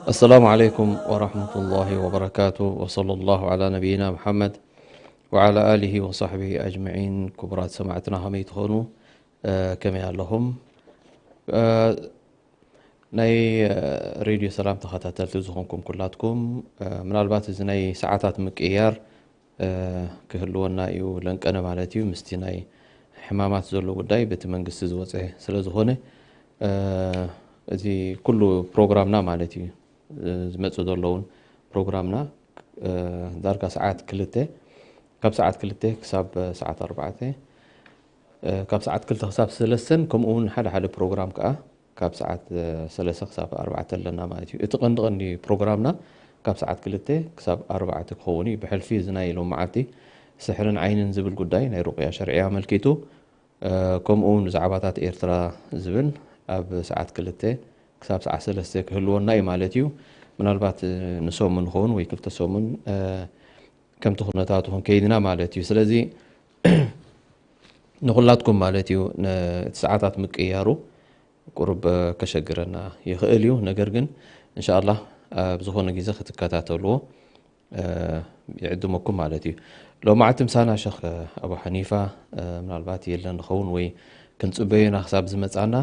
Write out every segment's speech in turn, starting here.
السلام عليكم ورحمة الله وبركاته، وصلى الله على نبينا محمد وعلى آله وصحبه أجمعين። ክቡራት ሰማዕትና ከመይ ትኾኑ? ከመይ ኣለኹም? ናይ ሬድዮ ሰላም ተኸታተልቲ ዝኾንኩም ኩላትኩም፣ ምናልባት እዚ ናይ ሰዓታት ምቅይያር ክህልወና እዩ ለንቀነ ማለት እዩ። ምስቲ ናይ ሕማማት ዘሎ ጉዳይ በቲ መንግስቲ ዝወፀ ስለ ዝኾነ፣ እዚ ኩሉ ፕሮግራምና ማለት እዩ፣ ዝመፁ ዘለውን ፕሮግራምና ዳርጋ ሰዓት ክልተ፣ ካብ ሰዓት ክልተ ክሳብ ሰዓት ኣርባዕተ፣ ካብ ሰዓት ክልተ ክሳብ ሰለስተን፣ ከምኡ እውን ሓደ ሓደ ፕሮግራም ከዓ ካብ ሰዓት ሰለስተ ክሳብ ኣርባዕተ ኣለና ማለት እዩ። እቲ ቀንዲ ቀንዲ ፕሮግራምና ካብ ሰዓት ክልተ ክሳብ ኣርባዕተ ክኸውን እዩ። ብሕልፊ እዚ ናይ ሎም መዓልቲ ስሕርን ዓይንን ዝብል ጉዳይ ናይ ሩቅያ ሸርዕያ ኣመልኪቱ፣ ከምኡ እውን ብዛዕባታት ኤርትራ ዝብል ኣብ ሰዓት ክልተ ክሳብ ሰዓት ሰለስተ ክህልወና እዩ ማለት እዩ። ምናልባት ንሰሙን ንኸውን ወይ ክልተ ሰሙን ከምቲ ኩነታቱ ክንከይድ ኢና ማለት እዩ። ስለዚ ንኹላትኩም ማለት እዩ፣ እቲ ሰዓታት ምቅያሩ ቁሩብ ከሸግረና ይኽእል እዩ። ነገር ግን እንሻኣላህ ኣብ ዝኾነ ግዜ ክትከታተልዎ ይዕድመኩም ማለት እዩ። ሎማዓቲ ምሳና ሸኽ ኣቡ ሓኒፋ ምናልባት የለን ንኸውን ወይ ክንጽበዮ ኢና ክሳብ ዝመጻና፣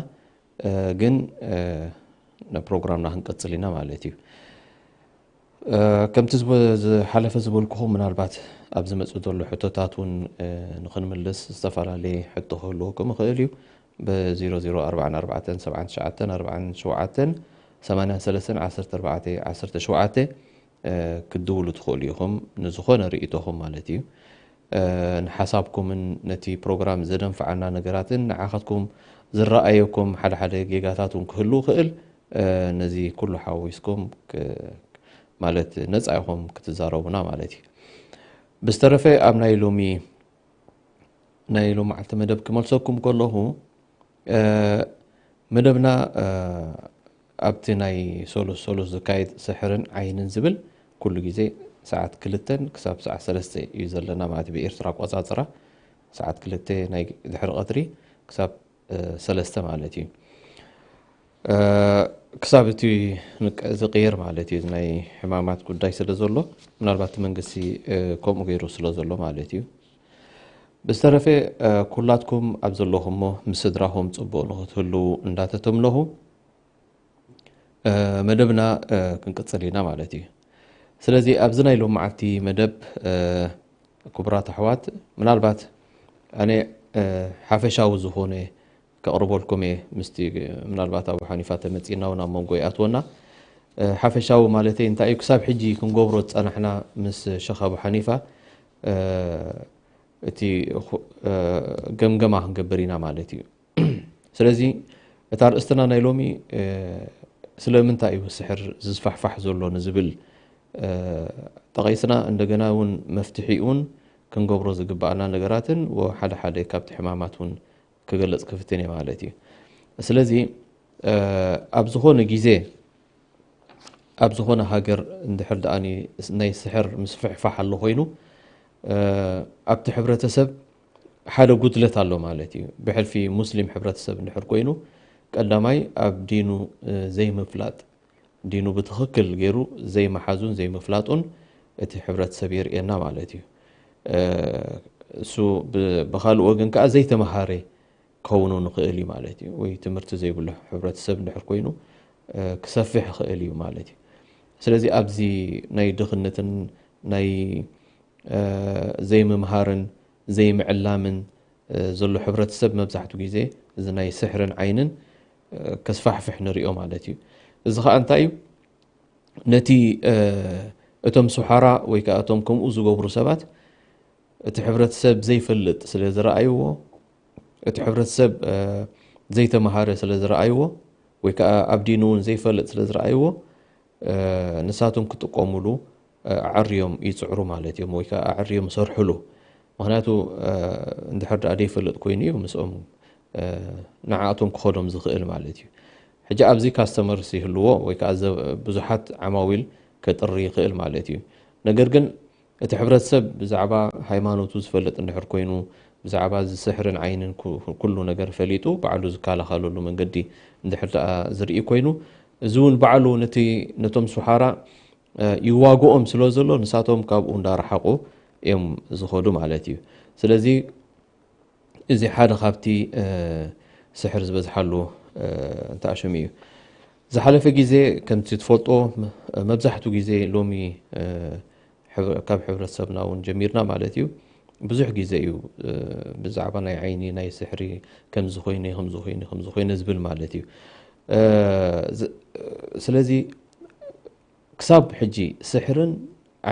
ግን ንፕሮግራምና ክንቀጽል ኢና ማለት እዩ። ከምቲ ዝሓለፈ ዝበልኩኹም፣ ምናልባት ኣብ ዝመጽእ ዘሎ ሕቶታት እውን ንኽንምልስ ዝተፈላለየ ሕቶ ክህልወኩም ይኽእል እዩ። ብ ዜሮ ዜሮ ኣርባዕተ ኣርባዕተ ሰብዓ ትሽዓተ ኣርባዓ ሸውዓተ ሰማንያ ሰለስተ ዓሰርተ ኣርባዕተ ዓሰርተ ሸውዓተ ክትድውሉ ትኽእሉ ኢኹም፣ ንዝኾነ ርእይቶኹም ማለት እዩ። ንሓሳብኩምን ነቲ ፕሮግራም ዘደንፍዓና ነገራትን ንዓኻትኩም ዝረኣየኩም ሓደ ሓደ ጌጋታት እውን ክህሉ ይኽእል። ነዚ ኩሉ ሓዊስኩም ማለት ነፃ ኢኹም ክትዛረቡና ማለት እዩ። ብዝተረፈ ኣብ ናይ ሎሚ ናይ ሎማዓልቲ መደብ ክመልሰኩም ከለኹ፣ መደብና ኣብቲ ናይ ሶሉስ ሶሉስ ዝካየድ ስሕርን ዓይንን ዝብል ኩሉ ግዜ ሰዓት ክልተን ክሳብ ሰዓት ሰለስተ እዩ ዘለና ማለት ብኤርትራ ኣቆጻጽራ ሰዓት ክልተ ናይ ድሕሪ ቀትሪ ክሳብ ሰለስተ ማለት እዩ። ክሳብ እቲ ዝቅየር ማለት እዩ። ናይ ሕማማት ጉዳይ ስለ ዘሎ ምናልባት እቲ መንግስቲ ከምኡ ገይሩ ስለ ዘሎ ማለት እዩ። ብዝተረፈ ኩላትኩም ኣብ ዘለኹሞ ምስ ስድራኹም ጽቡቕ ንኽትህልዉ እንዳተተምነኹ መደብና ክንቅጽል ኢና ማለት እዩ። ስለዚ ኣብዚ ናይ ሎም መዓልቲ መደብ ክቡራት ኣሕዋት፣ ምናልባት ኣነ ሓፈሻዊ ዝኾነ ከቕርበልኩም እየ። ምስቲ ምናልባት ኣቡ ሓኒፋ ተመጺና እውን ኣብ መንጎ ይኣትወና። ሓፈሻዊ ማለተይ እንታይ እዩ፣ ክሳብ ሕጂ ክንገብሮ ዝጸናሕና ምስ ሸኽ ኣቡ ሓኒፋ እቲ ገምገማ ክንገብር ኢና ማለት እዩ። ስለዚ እታ ኣርእስትና ናይ ሎሚ ስለምንታይ እዩ ስሕር ዝስፋሕፋሕ ዘሎ ንዝብል ጠቒስና፣ እንደገና እውን መፍትሒኡን ክንገብሮ ዝግባኣና ነገራትን ወ ሓደ ሓደ ካብቲ ሕማማት እውን ክገልጽ ክፍትን እየ ማለት እዩ። ስለዚ ኣብ ዝኾነ ግዜ ኣብ ዝኾነ ሃገር እንድሕር ደኣ ናይ ስሕር ምስፍሕፋሕ ኣሎ ኮይኑ፣ ኣብቲ ሕብረተሰብ ሓደ ጉድለት ኣሎ ማለት እዩ። ብሕልፊ ሙስሊም ሕብረተሰብ እንድሕር ኮይኑ፣ ቀዳማይ ኣብ ዲኑ ዘይምፍላጥ፣ ዲኑ ብትኽክል ገይሩ ዘይምሓዙን ዘይምፍላጡን እቲ ሕብረተሰብ የርእየና ማለት እዩ። እሱ ብኻልእ ወገን ከዓ ዘይተመሃረ ክኸውን ንኽእል እዩ ማለት እዩ። ወይ ትምህርቲ ዘይብሉ ሕብረተሰብ እንድሕር ኮይኑ ክሰፍሕ ይኽእል እዩ ማለት እዩ። ስለዚ ኣብዚ ናይ ድኽነትን ናይ ዘይምምሃርን ዘይምዕላምን ዘሎ ሕብረተሰብ መብዛሕትኡ ግዜ እዚ ናይ ስሕርን ዓይንን ከስፋሕፍሕ ንሪኦ ማለት እዩ። እዚ ከዓ እንታይ እዩ? ነቲ እቶም ስሓራ ወይ ከዓ እቶም ከምኡ ዝገብሩ ሰባት እቲ ሕብረተሰብ ዘይፈልጥ ስለ ዝረኣይዎ፣ እቲ ሕብረተሰብ ዘይተምሃረ ስለ ዝረኣይዎ፣ ወይ ከዓ ኣብ ዲኑ እውን ዘይፈልጥ ስለ ዝረኣይዎ፣ ንሳቶም ክጥቀሙሉ ኣዕርዮም ይፅዕሩ ማለት እዮም፣ ወይ ከዓ ኣዕርዮም ይሰርሕሉ። ምክንያቱ እንድሕር ደኣ ዘይፈልጥ ኮይኑ እዩ ምስኦም ንዓኣቶም ክኸዶም ዝኽእል ማለት እዩ። ሕጂ ኣብዚ ካስተመርስ ይህልዎ ወይ ከዓ ብዙሓት ዓማዊል ከጥሪ ይኽእል ማለት እዩ። ነገር ግን እቲ ሕብረተሰብ ብዛዕባ ሃይማኖቱ ዝፈልጥ እንድሕር ኮይኑ፣ ብዛዕባ እዚ ስሕርን ዓይንን ኩሉ ነገር ፈሊጡ ባዕሉ ዝከላኸለሉ መንገዲ እንድሕር ደኣ ዝርኢ ኮይኑ፣ እዚ እውን ባዕሉ ነቲ ነቶም ሱሓራ ይዋግኦም ስለ ዘሎ ንሳቶም ካብኡ እንዳረሓቑ እዮም ዝኸዱ ማለት እዩ። ስለዚ እዚ ሓደ ካብቲ ስሕር ዝበዝሓሉ እንተኣሽሙ እዩ። ዝሓለፈ ግዜ ከምቲ ትፈልጦ መብዛሕቱ ግዜ ሎሚ ካብ ሕብረተሰብና እውን ጀሚርና ማለት እዩ ብዙሕ ግዜ እዩ ብዛዕባ ናይ ዓይኒ ናይ ስሕሪ ከምዚ ኮይነ ከምዚ ኮይነ ከምዚ ኮይነ ዝብል ማለት እዩ። ስለዚ ክሳብ ሕጂ ስሕርን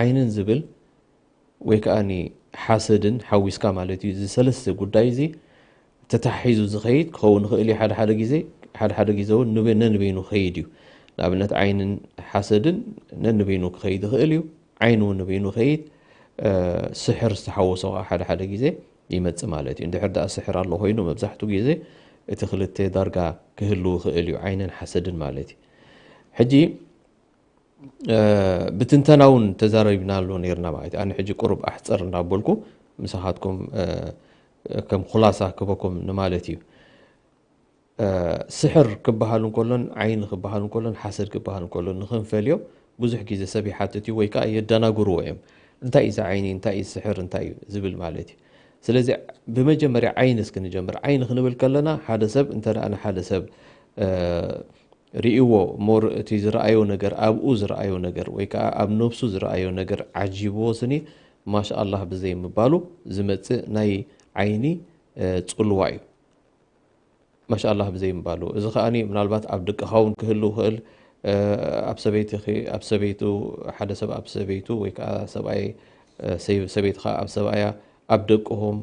ዓይንን ዝብል ወይ ከዓ ሓሰድን ሓዊስካ ማለት እዩ። እዚ ሰለስተ ጉዳይ እዚ ተታሒዙ ዝኸይድ ክኸውን ይኽእል እዩ። ሓደ ሓደ ግዜ ሓደ ሓደ ግዜ እውን ንበ- ነንበይኑ ክኸይድ እዩ። ንኣብነት ዓይንን ሓሰድን ነንበይኑ ክኸይድ ይኽእል እዩ። ዓይን እውን ንበይኑ ክኸይድ ስሕር ዝተሓወሶ ከዓ ሓደ ሓደ ግዜ ይመፅእ ማለት እዩ። እንድሕር ደኣ ስሕር ኣሎ ኮይኑ መብዛሕትኡ ግዜ እቲ ክልተ ዳርጋ ክህልው ይኽእል እዩ፣ ዓይንን ሓሰድን ማለት እዩ። ሕጂ ብትንተና እውን ተዛረብናሉ ነርና ማለት እዩ። ኣነ ሕጂ ቁሩብ ኣሕፅር እናበልኩ ምሳኻትኩም ከም ኩላሳ ክበኩም ንማለት እዩ። ስሕር ክበሃል እንከሎን ዓይኒ ክበሃል እንከሎን ሓሰድ ክበሃል እንከሎን ንክንፈልዮ ብዙሕ ግዜ ሰብ ይሓትት እዩ ወይ ከዓ የደናግርዎ እዮም። እንታይ እዩ እዚ ዓይኒ፣ እንታይ እዩ ስሕር፣ እንታይ እዩ ዝብል ማለት እዩ። ስለዚ ብመጀመርያ ዓይኒ እስኪ ንጀምር። ዓይኒ ክንብል ከለና ሓደ ሰብ እንተ ደኣ ንሓደ ሰብ ርእይዎ እሞ እቲ ዝረኣዮ ነገር ኣብኡ ዝረኣዮ ነገር ወይ ከዓ ኣብ ነብሱ ዝረኣዮ ነገር ዓጂብዎ ስኒ ማሻኣላህ ብዘይ ምባሉ ዝመፅእ ናይ ዓይኒ ፅልዋ እዩ። ማሻኣላህ ብዘይ ምባሉ እዚ ከዓኒ ምናልባት ኣብ ደቅኻ እውን ክህሉ ይኽእል። ኣብ ሰበይቲ ኣብ ሰበይቱ ሓደ ሰብ ኣብ ሰበይቱ ወይ ከዓ ሰብኣይ ሰበይትኻ ኣብ ሰብኣያ ኣብ ደቅኹም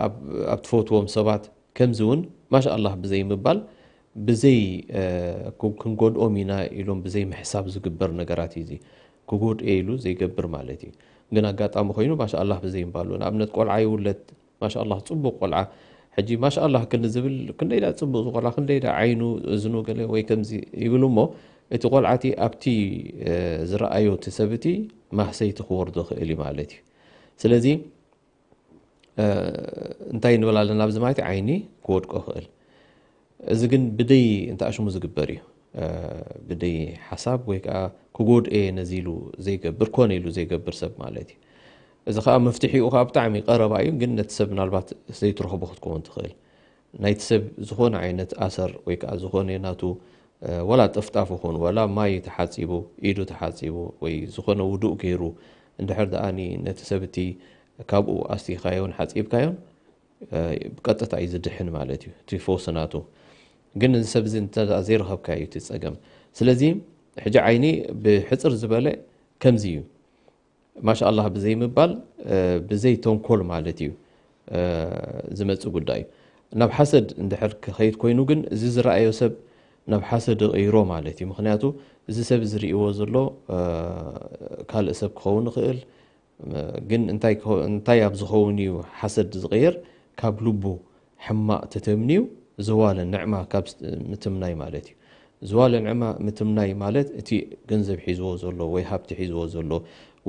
ኣብ ትፈትዎም ሰባት ከምዚ እውን ማሻኣላህ ብዘይ ምባል ብዘይ ክንጎድኦም ኢና ኢሎም ብዘይ ምሕሳብ ዝግበር ነገራት እዩ። እዚ ክጎድኤ ኢሉ ዘይገብር ማለት እዩ። ግን ኣጋጣሚ ኮይኑ ማሻኣላህ ብዘይ ምባሉ ንኣብነት ቆልዓ ይውለድ ማሻኣላህ ፅቡቅ ቆልዓ ሕጂ ማሻኣላህ ክንዝብል ክንደይ ዳ ፅቡቅ ዝቆልዓ ክንደይ ዳ ዓይኑ እዝኑ ገለ ወይ ከምዚ ይብል እሞ እቲ ቆልዓቲ ኣብቲ ዝረኣዮ እቲ ሰብቲ ማህሰይቲ ክወርዶ ክእል እዩ ማለት እዩ። ስለዚ እንታይ ንብል ኣለና ኣብዚ ማለት ዓይኒ ክወድቆ ይኽእል። እዚ ግን ብደይ እንተኣሽሙ ዝግበር እዩ። ብደይ ሓሳብ ወይ ከዓ ክጎድኤ ነዚ ኢሉ ዘይገብር ኮነ ኢሉ ዘይገብር ሰብ ማለት እዩ። እዚ ከዓ መፍትሒኡ ከዓ ብጣዕሚ ቀረባ እዩ፣ ግን ነቲ ሰብ ምናልባት ዘይትረኽቦ ክትከውን ትኽእል። ናይቲ ሰብ ዝኾነ ዓይነት ኣሰር ወይ ከዓ ዝኾነ ናቱ ዋላ ጥፍጣፍ ይኹን ዋላ ማይ ተሓፂቡ ኢዱ ተሓፂቡ ወይ ዝኾነ ውዱእ ገይሩ እንድሕር ደኣ ነቲ ሰብ እቲ ካብኡ ኣስቲኻዮን ሓፂብካዮን ብቀጥታ እዩ ዝድሕን ማለት እዩ እቲ ፈውሲ ናቱ። ግን እዚ ሰብ እዚ እንተ ዘይረኸብካዮ እቲ ፀገም። ስለዚ ሕጂ ዓይኒ ብሕፅር ዝበለ ከምዚ እዩ። ማሻኣላህ ብዘይ ምባል ብዘይ ተንኮል ማለት እዩ ዝመፅእ ጉዳይ እዩ። ናብ ሓሰድ እንድሕር ክኸይድ ኮይኑ ግን እዚ ዝረኣዮ ሰብ ናብ ሓሰድ ይቕይሮ ማለት እዩ። ምክንያቱ እዚ ሰብ ዝርእይዎ ዘሎ ካልእ ሰብ ክኸውን ይኽእል። ግን እንታይ ክኸ- እንታይ ኣብ ዝኸውን እዩ ሓሰድ ዝቕየር? ካብ ልቡ ሕማቕ ተተምንዩ ዘዋለ ንዕማ ካብ ስ- ምትምናይ ማለት እዩ። ዘዋለ ንዕማ ምትምናይ ማለት እቲ ገንዘብ ሒዝዎ ዘሎ ወይ ሃብቲ ሒዝዎ ዘሎ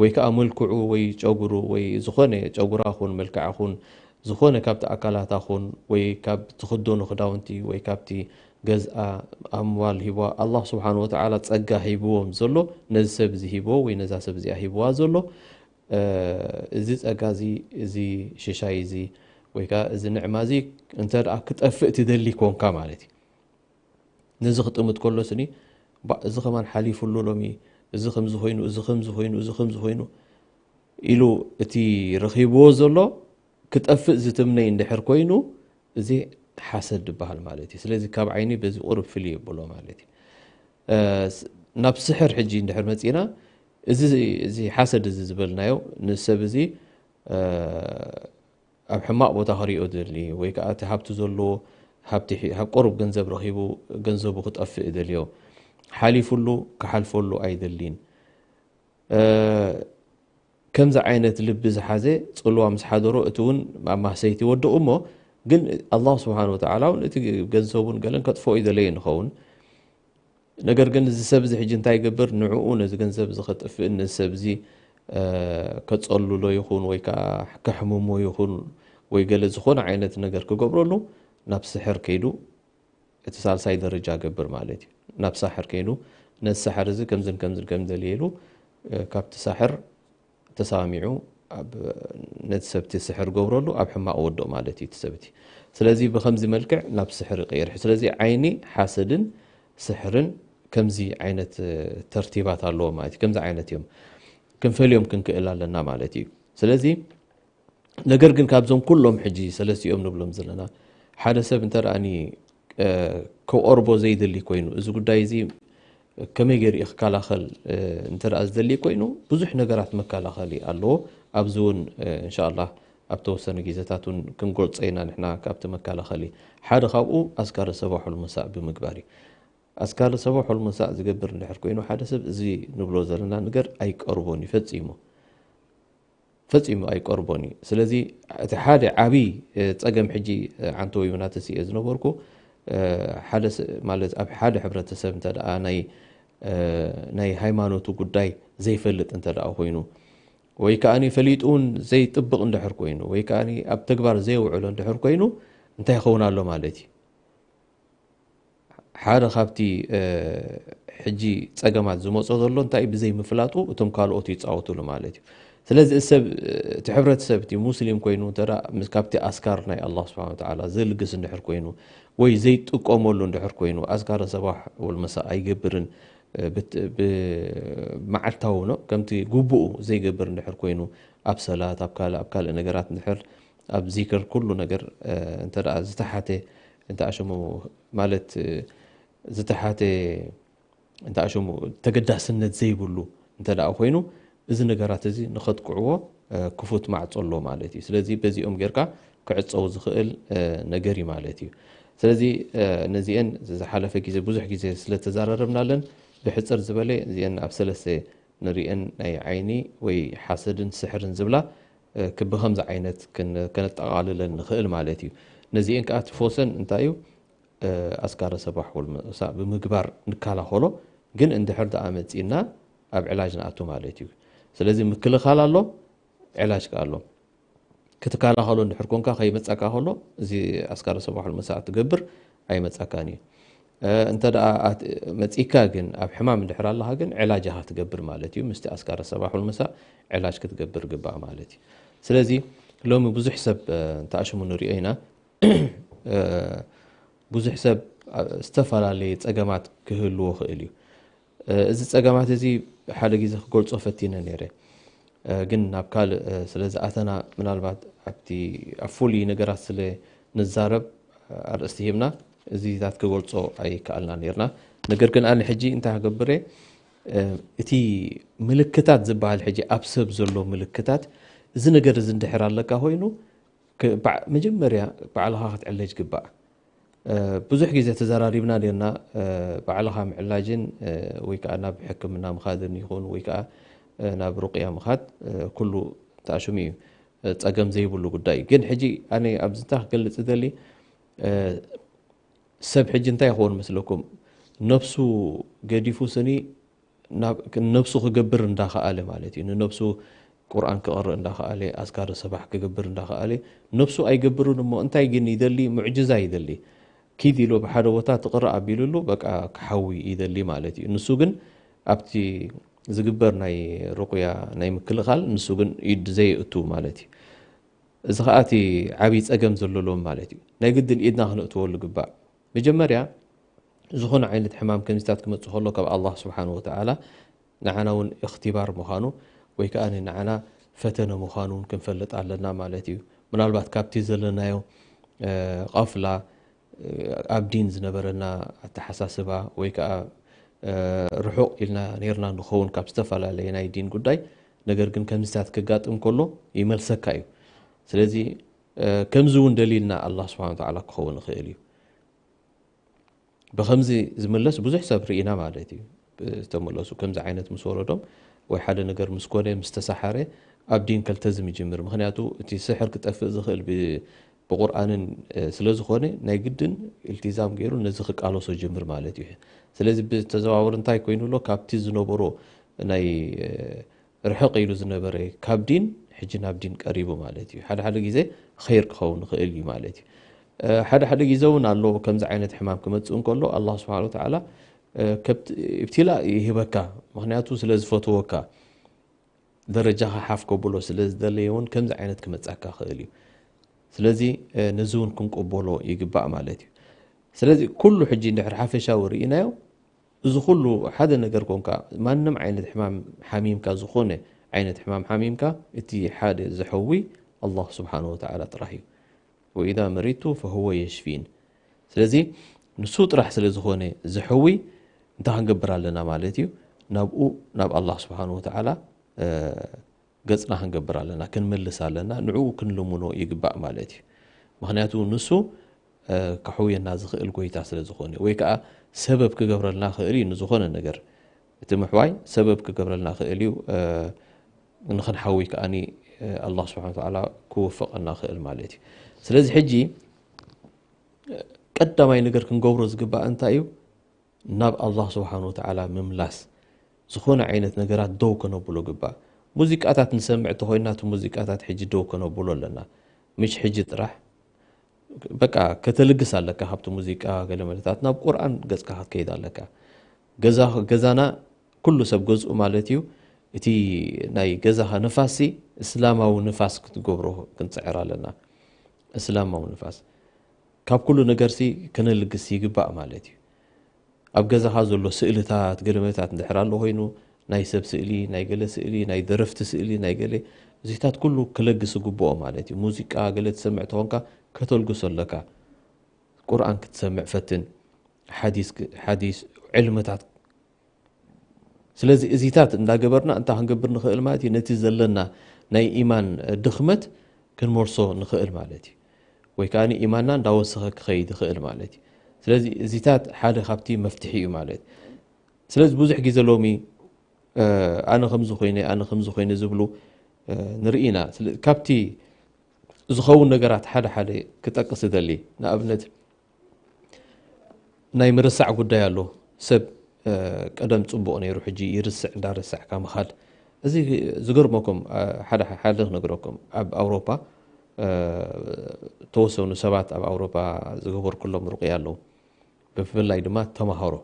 ወይ ከዓ መልክዑ ወይ ጨጉሩ ወይ ዝኾነ ጨጉራ ኹን መልክዓ ኹን ዝኾነ ካብቲ ኣካላታ ኹን ወይ ካብ ትኽደኑ ክዳውንቲ ወይ ካብቲ ገዝኣ ኣምዋል ሂብዋ ኣላህ ስብሓን ወተዓላ ጸጋ ሂብዎም ዘሎ ነዚ ሰብ እዚ ሂብዎ ወይ ነዛ ሰብ እዚኣ ሂብዋ ዘሎ እዚ ጸጋ እዚ እዚ ሽሻይ እዚ ወይ ከዓ እዚ ንዕማ እዚ እንተ ደኣ ክጠፍእ ትደሊ ኮንካ ማለት እዩ። ነዚ ክጥምት ከሎ ስኒ ባ- እዚ ከማን ሓሊፉሉ ሎሚ እዚ ከምዚ ኮይኑ እዚ ከምዚ ኮይኑ እዚ ከምዚ ኮይኑ ኢሉ እቲ ረኺብዎ ዘሎ ክጠፍእ ዝትምነይ እንድሕር ኮይኑ እዚ ሓሰድ ይበሃል ማለት እዩ። ስለዚ ካብ ዓይኒ በዚ ቁሩብ ፍልይ የብሎ ማለት እዩ። እ፣ ስ- ናብ ስሕር ሕጂ እንድሕር መፂና እዚ እዚ ሓሰድ እዚ ዝበልናዮ ንሰብ እዚ እ፣ ኣብ ሕማቕ ቦታ ክሪኦ ደሊ ወይ ከዓ እቲ ሃብቲ ዘለዎ ሃብቲ ሒ- ሃብ ቁሩብ ገንዘብ ረኺቡ ገንዘቡ ክጠፍእ ደልዮ ሓሊፉሉ ክሓልፈሉ ኣይደሊን። ከምዚ ዓይነት ልቢ ዝሓዘ ጽልዋ ምስ ሓደሮ፣ እቲ እውን ኣብ ማህሰይቲ ይወድቕ እሞ፣ ግን ኣላህ ስብሓን ወተዓላ እውን እቲ ገንዘቡን ገለን ከጥፍኦ ይደለየ ንኸውን። ነገር ግን እዚ ሰብ እዚ ሕጂ እንታይ ይገብር? ንዕኡ፣ ነዚ ገንዘብ እዚ ከጥፍእ፣ ነዚ ሰብ እዚ ከጸልሎ ይኹን ወይ ከዓ ከሕምሞ ይኹን ወይ ገለ ዝኾነ ዓይነት ነገር ክገብረሉ ናብ ስሕር ከይዱ እቲ ሳልሳይ ደረጃ ገብር ማለት እዩ። ናብ ሳሕር ከይዱ ነዚ ሳሕር እዚ ከምዝን ከምዝን ከም ደልየ ኢሉ ካብቲ ሳሕር ተሳሚዑ ኣብ ነቲ ሰብቲ ስሕር ገብረሉ ኣብ ሕማቕ ወድቕ ማለት እዩ እቲ ሰብቲ። ስለዚ ብኸምዚ መልክዕ ናብ ስሕር ይቕየር። ስለዚ ዓይኒ ሓሰድን ስሕርን ከምዚ ዓይነት ተርቲባት ኣለዎ ማለት እዩ። ከምዚ ዓይነት እዮም ክንፈልዮም ክንክእል ኣለና ማለት እዩ። ስለዚ ነገር ግን ካብዞም ኩሎም ሕጂ ሰለስቲኦም ንብሎም ዘለና ሓደ ሰብ እንተ ደኣኒ ክቐርቦ ዘይደሊ ኮይኑ፣ እዚ ጉዳይ እዚ ከመይ ገይሩ እዩ ክከላኸል እንተ ደኣ ዝደሊ ኮይኑ፣ ብዙሕ ነገራት መከላኸሊ ኣለዎ። ኣብዚ እውን እንሻላ ኣብ ተወሰነ ግዜታት እውን ክንገልጾ ኢና ንሕና ካብቲ መከላኸሊ። ሓደ ካብኡ ኣስካረ ሰባሕ ወልመሳእ ብምግባር እዩ። ኣስካረ ሰባሕ ወልመሳእ ዝገብር እንድሕር ኮይኑ፣ ሓደ ሰብ እዚ ንብሎ ዘለና ነገር ኣይቀርቦን እዩ ፈጺሙ። ፈጺሙ ኣይቀርቦን እዩ። ስለዚ እቲ ሓደ ዓብዪ ጸገም ሕጂ ዓንተወ ዮናትስ እየ ዝነበርኩ፣ ሓደ ማለት ኣብ ሓደ ሕብረተሰብ እንተ ደኣ ናይ ናይ ሃይማኖቱ ጉዳይ ዘይፈልጥ እንተ ደኣ ኮይኑ፣ ወይ ከኣ ፈሊጡ እውን ዘይጥብቕ እንድሕር ኮይኑ፣ ወይ ከኣ ኣብ ተግባር ዘየውዕሎ እንድሕር ኮይኑ፣ እንታይ ይኸውን ኣሎ ማለት እዩ? ሓደ ካብቲ ሕጂ ጸገማት ዝመጾ ዘሎ እንታይ ብዘይ ምፍላጡ እቶም ካልኦት ይጻወቱሉ ማለት እዩ። ስለዚ ሰብ እቲ ሕብረተሰብ እቲ ሙስሊም ኮይኑ እንተ ካብቲ ኣስካር ናይ ኣላህ ስብሓን ወተዓላ ዘልግስ እንድሕር ኮይኑ ወይ ዘይጥቀመሉ እንድሕር ኮይኑ ኣስካረ ሰባሕ ወልመሳእ ኣይገብርን ብመዓልታዊ ከምቲ ግቡኡ ዘይገብር እንድሕር ኮይኑ ኣብ ሰላት ኣብ ካልእ ኣብ ካልእ ነገራት እንድሕር ኣብ ዚክር ኩሉ ነገር እንተ ዝተሓተ እንተ ኣሸሙ ማለት ዝተሓተ እንተ ኣሸሙ ተገዳስነት ዘይብሉ እንተ ደኣ ኮይኑ እዚ ነገራት እዚ ንኸጥቅዕዎ ክፉት ማዕጾ ኣሎ ማለት እዩ። ስለዚ በዚኦም ጌርካ ክዕጸው ዝኽእል ነገር እዩ ማለት እዩ። ስለዚ ነዚአን ዝሓለፈ ግዜ ብዙሕ ግዜ ስለተዘራረብናለን ብሕጽር ዝበለ እዚአን ኣብ ሰለስተ ንሪአን ናይ ዓይኒ ወይ ሓሰድን ስሕርን ዝብላ ብኸምዚ ዓይነት ከነጠቓልለን ንኽእል ማለት እዩ። ነዚአን ከዓ ትፎሰን እንታይ እዩ? ኣስካረ ሰባሕ ወልመሳእ ብምግባር ንከላኸሎ፣ ግን እንድሕር ደኣ መጺእና ኣብ ዕላጅ ንኣቱ ማለት እዩ። ስለዚ ምክልኻል ኣሎ፣ ዕላጅ ከኣ ኣሎ። ክትከላኸሎ እንድሕር ኮንካ ከይመጻካ ከሎ እዚ ኣስካረ ሰባሕ ወልመሳእ ትገብር ኣይመጻካን እዩ። እንተ ደኣ መጺእካ ግን ኣብ ሕማም እንድሕር ኣለኻ ግን ዕላጅኻ ትገብር ማለት እዩ። ምስቲ ኣስካረ ሰባሕ ወልመሳእ ዕላጅ ክትገብር ግባእ ማለት እዩ። ስለዚ ሎሚ ብዙሕ ሰብ እንተኣሽሙ ንሪኦ ኢና። ብዙሕ ሰብ ዝተፈላለየ ጸገማት ክህልዎ ክእል እዩ። እዚ ጸገማት እዚ ሓደ ግዜ ክገልጾ ፈቲነ ነይረ፣ ግን ናብ ካልእ ስለ ዝኣተና ምናልባት ኣብቲ ኣብ ፍሉይ ነገራት ስለ ንዛረብ ኣርእስቲ ሂብና እዚታት ክገልጾ ኣይከኣልና ነይርና። ነገር ግን ኣነ ሕጂ እንታይ ክገብር እየ፣ እቲ ምልክታት ዝበሃል ሕጂ ኣብ ሰብ ዘሎ ምልክታት እዚ ነገር እዚ እንድሕር ኣለካ ኮይኑ መጀመርያ ባዕልኻ ክትዕለጅ ግባእ። ብዙሕ ግዜ ተዘራሪብና ኔርና፣ ባዕልኻ ምዕላጅን ወይ ከዓ ናብ ሕክምና ምኻድን ይኹን ወይ ከዓ ናብ ሩቅያ ምኻድ ኩሉ ተኣሽሙ እዩ፣ ፀገም ዘይብሉ ጉዳይ እዩ። ግን ሕጂ ኣነ ኣብዚ እንታይ ክገልፅ ዝደሊ፣ ሰብ ሕጂ እንታይ ይኸውን መስለኩም? ነብሱ ገዲፉ ስኒ ነብሱ ክገብር እንዳኸኣለ ማለት እዩ። ንነብሱ ቁርኣን ክቕርእ እንዳኸኣለ፣ ኣዝካረ ሰባሕ ክገብር እንዳኸኣለ፣ ነብሱ ኣይገብርን እሞ እንታይ ግን ይደሊ? ሙዕጅዛ ይደሊ። ኪድ ኢሉ ኣብ ሓደ ቦታ ትቕርእ ኣቢሉሉ በቃ ክሓዊ ይደሊ ማለት እዩ። ንሱ ግን ኣብቲ ዝግበር ናይ ሩቁያ ናይ ምክልኻል ንሱ ግን ኢድ ዘየእቱ ማለት እዩ። እዚ ኸኣ እቲ ዓብዪ ጸገም ዘሎ ሎም ማለት እዩ። ናይ ግድን ኢድና ክነእትወሉ ግባእ። መጀመርያ ዝኾነ ዓይነት ሕማም ከምዚታት ክመጽእ ከሎ ካብ ኣላህ ስብሓን ወተዓላ ንዓና እውን እኽትባር ምዃኑ ወይ ከዓ ንዓና ፈተነ ምዃኑ እውን ክንፈልጥ ኣለና ማለት እዩ። ምናልባት ካብቲ ዘለናዮ ቐፍላ ኣብ ዲን ዝነበረና ኣተሓሳስባ ወይ ከዓ ርሑቕ ኢልና ነርና ንኸውን ካብ ዝተፈላለየ ናይ ዲን ጉዳይ። ነገር ግን ከምዚታት ክጋጥም ከሎ ይመልሰካ እዩ። ስለዚ ከምዚ እውን ደሊልና ኣላህ ስብሓን ወተዓላ ክኸውን ይኽእል እዩ። ብኸምዚ ዝምለስ ብዙሕ ሰብ ርኢና ማለት እዩ። ዝተመለሱ ከምዚ ዓይነት ምስ ወረዶም ወይ ሓደ ነገር ምስ ኮነ፣ ምስ ተሳሓረ፣ ኣብ ዲን ከልተዝም ይጅምር። ምኽንያቱ እቲ ስሕር ክጠፍእ ዝኽእል ብ-፣ ብቁርኣንን፣ እ፣ ስለ ዝኾነ፣ ናይ ግድን ኢልቲዛም ገይሩ ነዚ ክቃለሶ ይጅምር ማለት እዩ። ስለዚ ብተዘዋወር እንታይ ኮይኑ ኣሎ? ካብቲ ዝነበሮ ናይ፣ እ፣ ርሕቕ ኢሉ ዝነበረ ካብ ዲን፣ ሕጂ ናብ ዲን ቀሪቡ ማለት እዩ። ሓደ ሓደ ግዜ ኸይር ክኸውን ይኽእል እዩ ማለት እዩ። እ፣ ሓደ ሓደ ግዜ እውን ኣሎ፣ ከምዚ ዓይነት ሕማም ክመጽእ እንከሎ፣ ኣላህ ስብሓነ ወተዓላ፣ እ፣ ከብት-፣ ኢብትላእ ይህበካ፣ ምኽንያቱ ስለ ዝፈትወካ፣ ደረጃኻ ሓፍ ከብሎ ስለ ዝደለየ እውን ከምዚ ዓይነት ክመጻካ ክእል እዩ። ስለዚ፣ እ፣ ነዚ እውን ክንቅበሎ ይግባእ ማለት እዩ። ስለዚ ኩሉ ሕጂ እንድሕር ሓፈሻዊ ርኢናዮ፣ እዚ ኩሉ ሓደ ነገር ኮንካ፣ ማንም ዓይነት ሕማም ሓሚምካ፣ ዝኾነ ዓይነት ሕማም ሓሚምካ፣ እቲ ሓደ ዘሐዊ ኣላህ ስብሓነ ወተዓላ ጥራሕ እዩ። "ወኢዛ መሪድቱ ፈሁወ የሽፊን።" ስለዚ ንሱ ጥራሕ ስለ ዝኾነ ዘሐዊ፣ እንታይ ክንገብር ኣለና ማለት እዩ? ናብኡ፣ ናብ ኣላህ ስብሓነ ወተዓላ፣ እ፣ ገጽና ክንገብር ኣለና፣ ክንምልስ ኣለና፣ ንዕኡ ክንልምኖ ይግባእ ማለት እዩ። ምኽንያቱ ንሱ፣ እ፣ ከሕውየና ዝኽእል ጎይታ ስለ ዝኾነ፣ ወይ ከኣ ሰበብ ክገብረልና ክእል እዩ ንዝኾነ ነገር። እቲ ምሕዋይ ሰበብ ክገብረልና ክእል እዩ፣ እ፣ ንኽንሓዊ ከኣኒ፣ እ፣ ኣላህ ስብሓነ ወተዓላ ክውፍቐና ክእል ማለት እዩ። ስለዚ ሕጂ፣ እ፣ ቀዳማይ ነገር ክንገብሮ ዝግባእ እንታይ እዩ? ናብ ኣላህ ስብሓነ ወተዓላ ምምላስ፣ ዝኾነ ዓይነት ነገራት ደው ከነብሎ ግባእ። ሙዚቃታት ንሰምዕ እንተኾይንና፣ እቲ ሙዚቃታት ሕጂ ደው ከነብሎ ኣለና። ምሽ ሕጂ ጥራሕ፣ በቃ፣ ከተልግስ ኣለካ ካብቲ ሙዚቃ፣ ገለ መለታት ናብ ቁርኣን ገጽካ ክትከይድ ኣለካ። ገዛ-፣ ገዛና ኩሉ ሰብ ገዝኡ ማለት እዩ። እቲ ናይ ገዛኻ ንፋስሲ እስላማዊ ንፋስ ክትገብሮ ክንጽዕር ኣለና። እስላማዊ ንፋስ። ካብ ኩሉ ነገርሲ ከነልግስ ይግባእ ማለት እዩ። ኣብ ገዛኻ ዘሎ ስእልታት፣ ገለመለታት እንድሕር ኣሎ ኮይኑ፣ ናይ ሰብ ስእሊ፣ ናይ ገለ ስእሊ፣ ናይ ደረፍቲ ስእሊ፣ ናይ ገለ፣ እዚታት ኩሉ ክለግስ ይግብኦ ማለት እዩ። ሙዚቃ ገለ ትሰምዕ ተኾንካ፣ ከተልግሶ ኣለካ። ቁርኣን ክትሰምዕ ፈትን። ሓዲስ ክ-፣ ሓዲስ ዕልምታት። ስለዚ እዚታት እንዳገበርና እንታይ ክንገብር ንኽእል ማለት እዩ? ነቲ ዘለና ናይ ኢማን ድኽመት ክንመልሶ ንኽእል ማለት እዩ። ወይ ከኣ ኢማንና እንዳወሰኸ ክኸይድ ይኽእል ማለት እዩ። ስለዚ እዚታት ሓደ ካብቲ መፍትሒ እዩ ማለት እዩ። ስለዚ ብዙሕ ግዜ ሎሚ፣ እ፣ ኣነ ከምዚ ኮይነ፣ ኣነ ከምዚ ኮይነ ዝብሉ፣ እ፣ ንርኢ ኢና። ስለ-፣ ካብቲ ዝኸውን ነገራት ሓደ ሓደ ክጠቅስ እደሊ። ንኣብነት ናይ ምርሳዕ ጉዳይ ኣሎ። ሰብ፣ እ፣ ቀደም ጽቡቕ ነይሩ፣ ሕጂ ይርስዕ፣ እንዳረሳዕካ ምኻድ። እዚ ዝገርመኩም፣ እ፣ ሓደ ሓደ ክነግረኩም። ኣብ ኣውሮፓ፣ እ፣ ተወሰኑ ሰባት ኣብ ኣውሮፓ ዝገበርኩሎም ርኡይ ኣለዉ። ብፍላይ ድማ ተማሃሮ።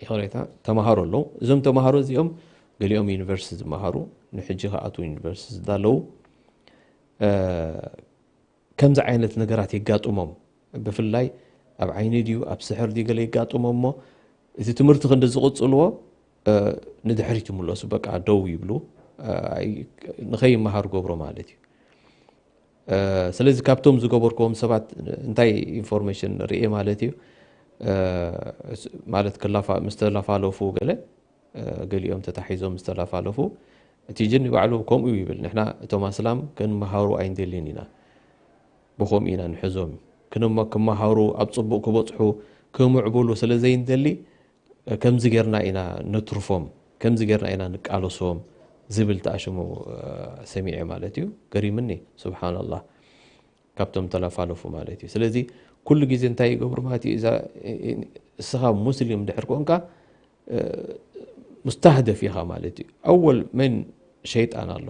ይቕሬታ፣ ተማሃሮ ኣለዉ። እዞም ተማሃሮ እዚኦም ገሊኦም ዩኒቨርሲቲ ዝመሃሩ፣ ንሕጂ ክኣትዉ ዩኒቨርሲቲ ዝዳለዉ፣ እ፣ ከምዚ ዓይነት ነገራት የጋጥሞም። ብፍላይ ኣብ ዓይኒ ድዩ ኣብ ስሕር ድዩ ገለ የጋጥሞም እሞ፣ እቲ ትምህርቲ ክንዲ ዝቕጽልዎ፣ እ፣ ንድሕሪት ይምለሱ፣ በቃ ደው ይብሉ፣ እ፣ ኣይ-፣ ንኸይመሃሩ ገብሮ ማለት እዩ። እ፣ ስለዚ ካብቶም ዝገበርክዎም ሰባት እንታይ ኢንፎርሜሽን ርኤ ማለት እዩ? እ፣ ስ-፣ ማለት ክላፋ-፣ ምስ ተላፋለፉ ገለ፣ እ፣ ገሊኦም ተታሒዞም ምስ ተላፋለፉ፣ እቲ ጅኒ ባዕሉ ከምኡ ይብል፣ "ንሕና እቶም ኣስላም ክንመሃሩ ኣይንደልን ኢና፣ ብኸምኡ ኢና ንሕዞም። ክንመ-፣ ክመሃሩ፣ ኣብ ጽቡቕ ክበጽሑ፣ ክምዕብሉ ስለ ዘይንደሊ፣ ከምዚ ጌርና ኢና ነትርፎም፣ ከምዚ ጌርና ኢና ንቃለሶም" ዝብል ተኣሽሙ፣ እ፣ ሰሚዐ ማለት እዩ። ገሪምኒ፣ ሱብሓነላህ። ካብቶም ተላፋለፉ ማለት እዩ። ስለዚ ኩሉ ግዜ እንታይ ይገብሩ ማለት እዩ? እዛ፣ እ፣ እ፣ እስኻ ሙስሊም ድሕር ኮንካ፣ እ፣ ሙስተህደፍ ኢኻ ማለት እዩ። ኣወል መን ሸይጣን ኣሎ፣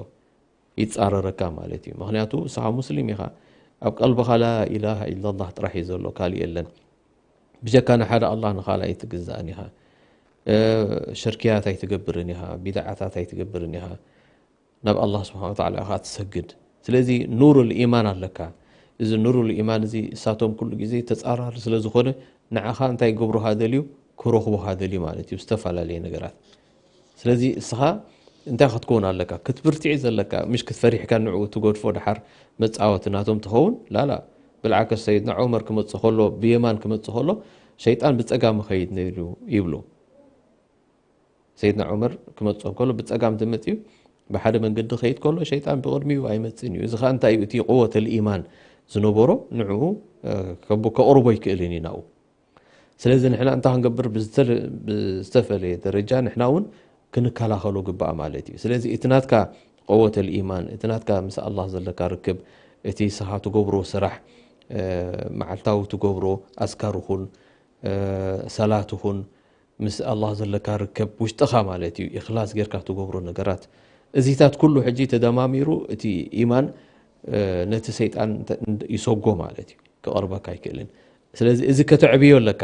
ይጻረረካ ማለት እዩ። ምኽንያቱ እስኻ ሙስሊም ኢኻ፣ ኣብ ቀልብኻ ላ ኢላሃ ኢላላህ ጥራሕ እዩ ዘሎ፣ ካልእ የለን። ብጀካ ንሓደ ኣላህ ንኻልእ ኣይትግዛእን ኢኻ። እ፣ ሽርክያት ኣይትገብርን ኢኻ፣ ቢድዓታት ኣይትገብርን ኢኻ። ናብ ኣላህ ስብሓነ ወተዓላ ኢኻ ትሰግድ። ስለዚ ኑሩል ኢማን ኣለካ። እዚ ኑሩል ኢማን እዚ እሳቶም ኩሉ ግዜ ተጻራሪ ስለ ዝኾነ፣ ንዓኻ እንታይ ክገብሩኻ ደልዩ? ክረኽቡኻ ደልዩ ማለት እዩ፣ ዝተፈላለየ ነገራት። ስለዚ እስኻ እንታይ ክትከውን ኣለካ? ክትብርትዒ ዘለካ፣ ምሽ ክትፈሪሕካ ንዕኡ ትገድፎ ደሓር መጻወቲ ናቶም ትኸውን? ላላ። ብልዓከስ ሰይድና ዑመር ክመጽእ ከሎ፣ ብየማን ክመጽእ ከሎ፣ ሸይጣን ብጸጋም ይኸይድ ነይሩ ይብሉ። ሰይድና ዑመር ክመጽኦ ከሎ፣ ብጸጋም ተመጽዩ፣ ብሓደ መንገዲ ኸይድ ከሎ፣ ሸይጣን ብቕድሚኡ ኣይመጽእን እዩ። እዚ ኸኣ እንታይ እዩ? እቲ ቁወተል ኢማን ዝነበሮ ንዕኡ፣ እ፣ ከብ-፣ ከቕርቦ ኣይክእልን እዩ ናብኡ። ስለዚ ንሕና እንታይ ክንገብር? ብዝተለ-፣ ብዝተፈለየ ደረጃ ንሕና እውን ክንከላኸሎ ግባእ ማለት እዩ። ስለዚ እቲ ናትካ ቀወተል ኢማን፣ እቲ ናትካ ምስ ኣላህ ዘለካ ርክብ፣ እቲ ንስኻ ትገብሮ ስራሕ፣ እ፣ መዓልታዊ ትገብሮ ኣዝካር ይኹን፣ እ፣ ሰላት ይኹን፣ ምስ ኣላህ ዘለካ ርከብ ውሽጥኻ ማለት እዩ፣ ኢኽላስ ጌርካ ትገብሮ ነገራት፣ እዚታት ኩሉ ሕጂ ተደማሚሩ እቲ ኢማን፣ እ፣ ነቲ ሰይጣን እንተ-፣ እንድ-፣ ይሰጎ ማለት እዩ፣ ክቐርበካ ኣይክእልን። ስለዚ እዚ ከተዕብዮ ኣለካ።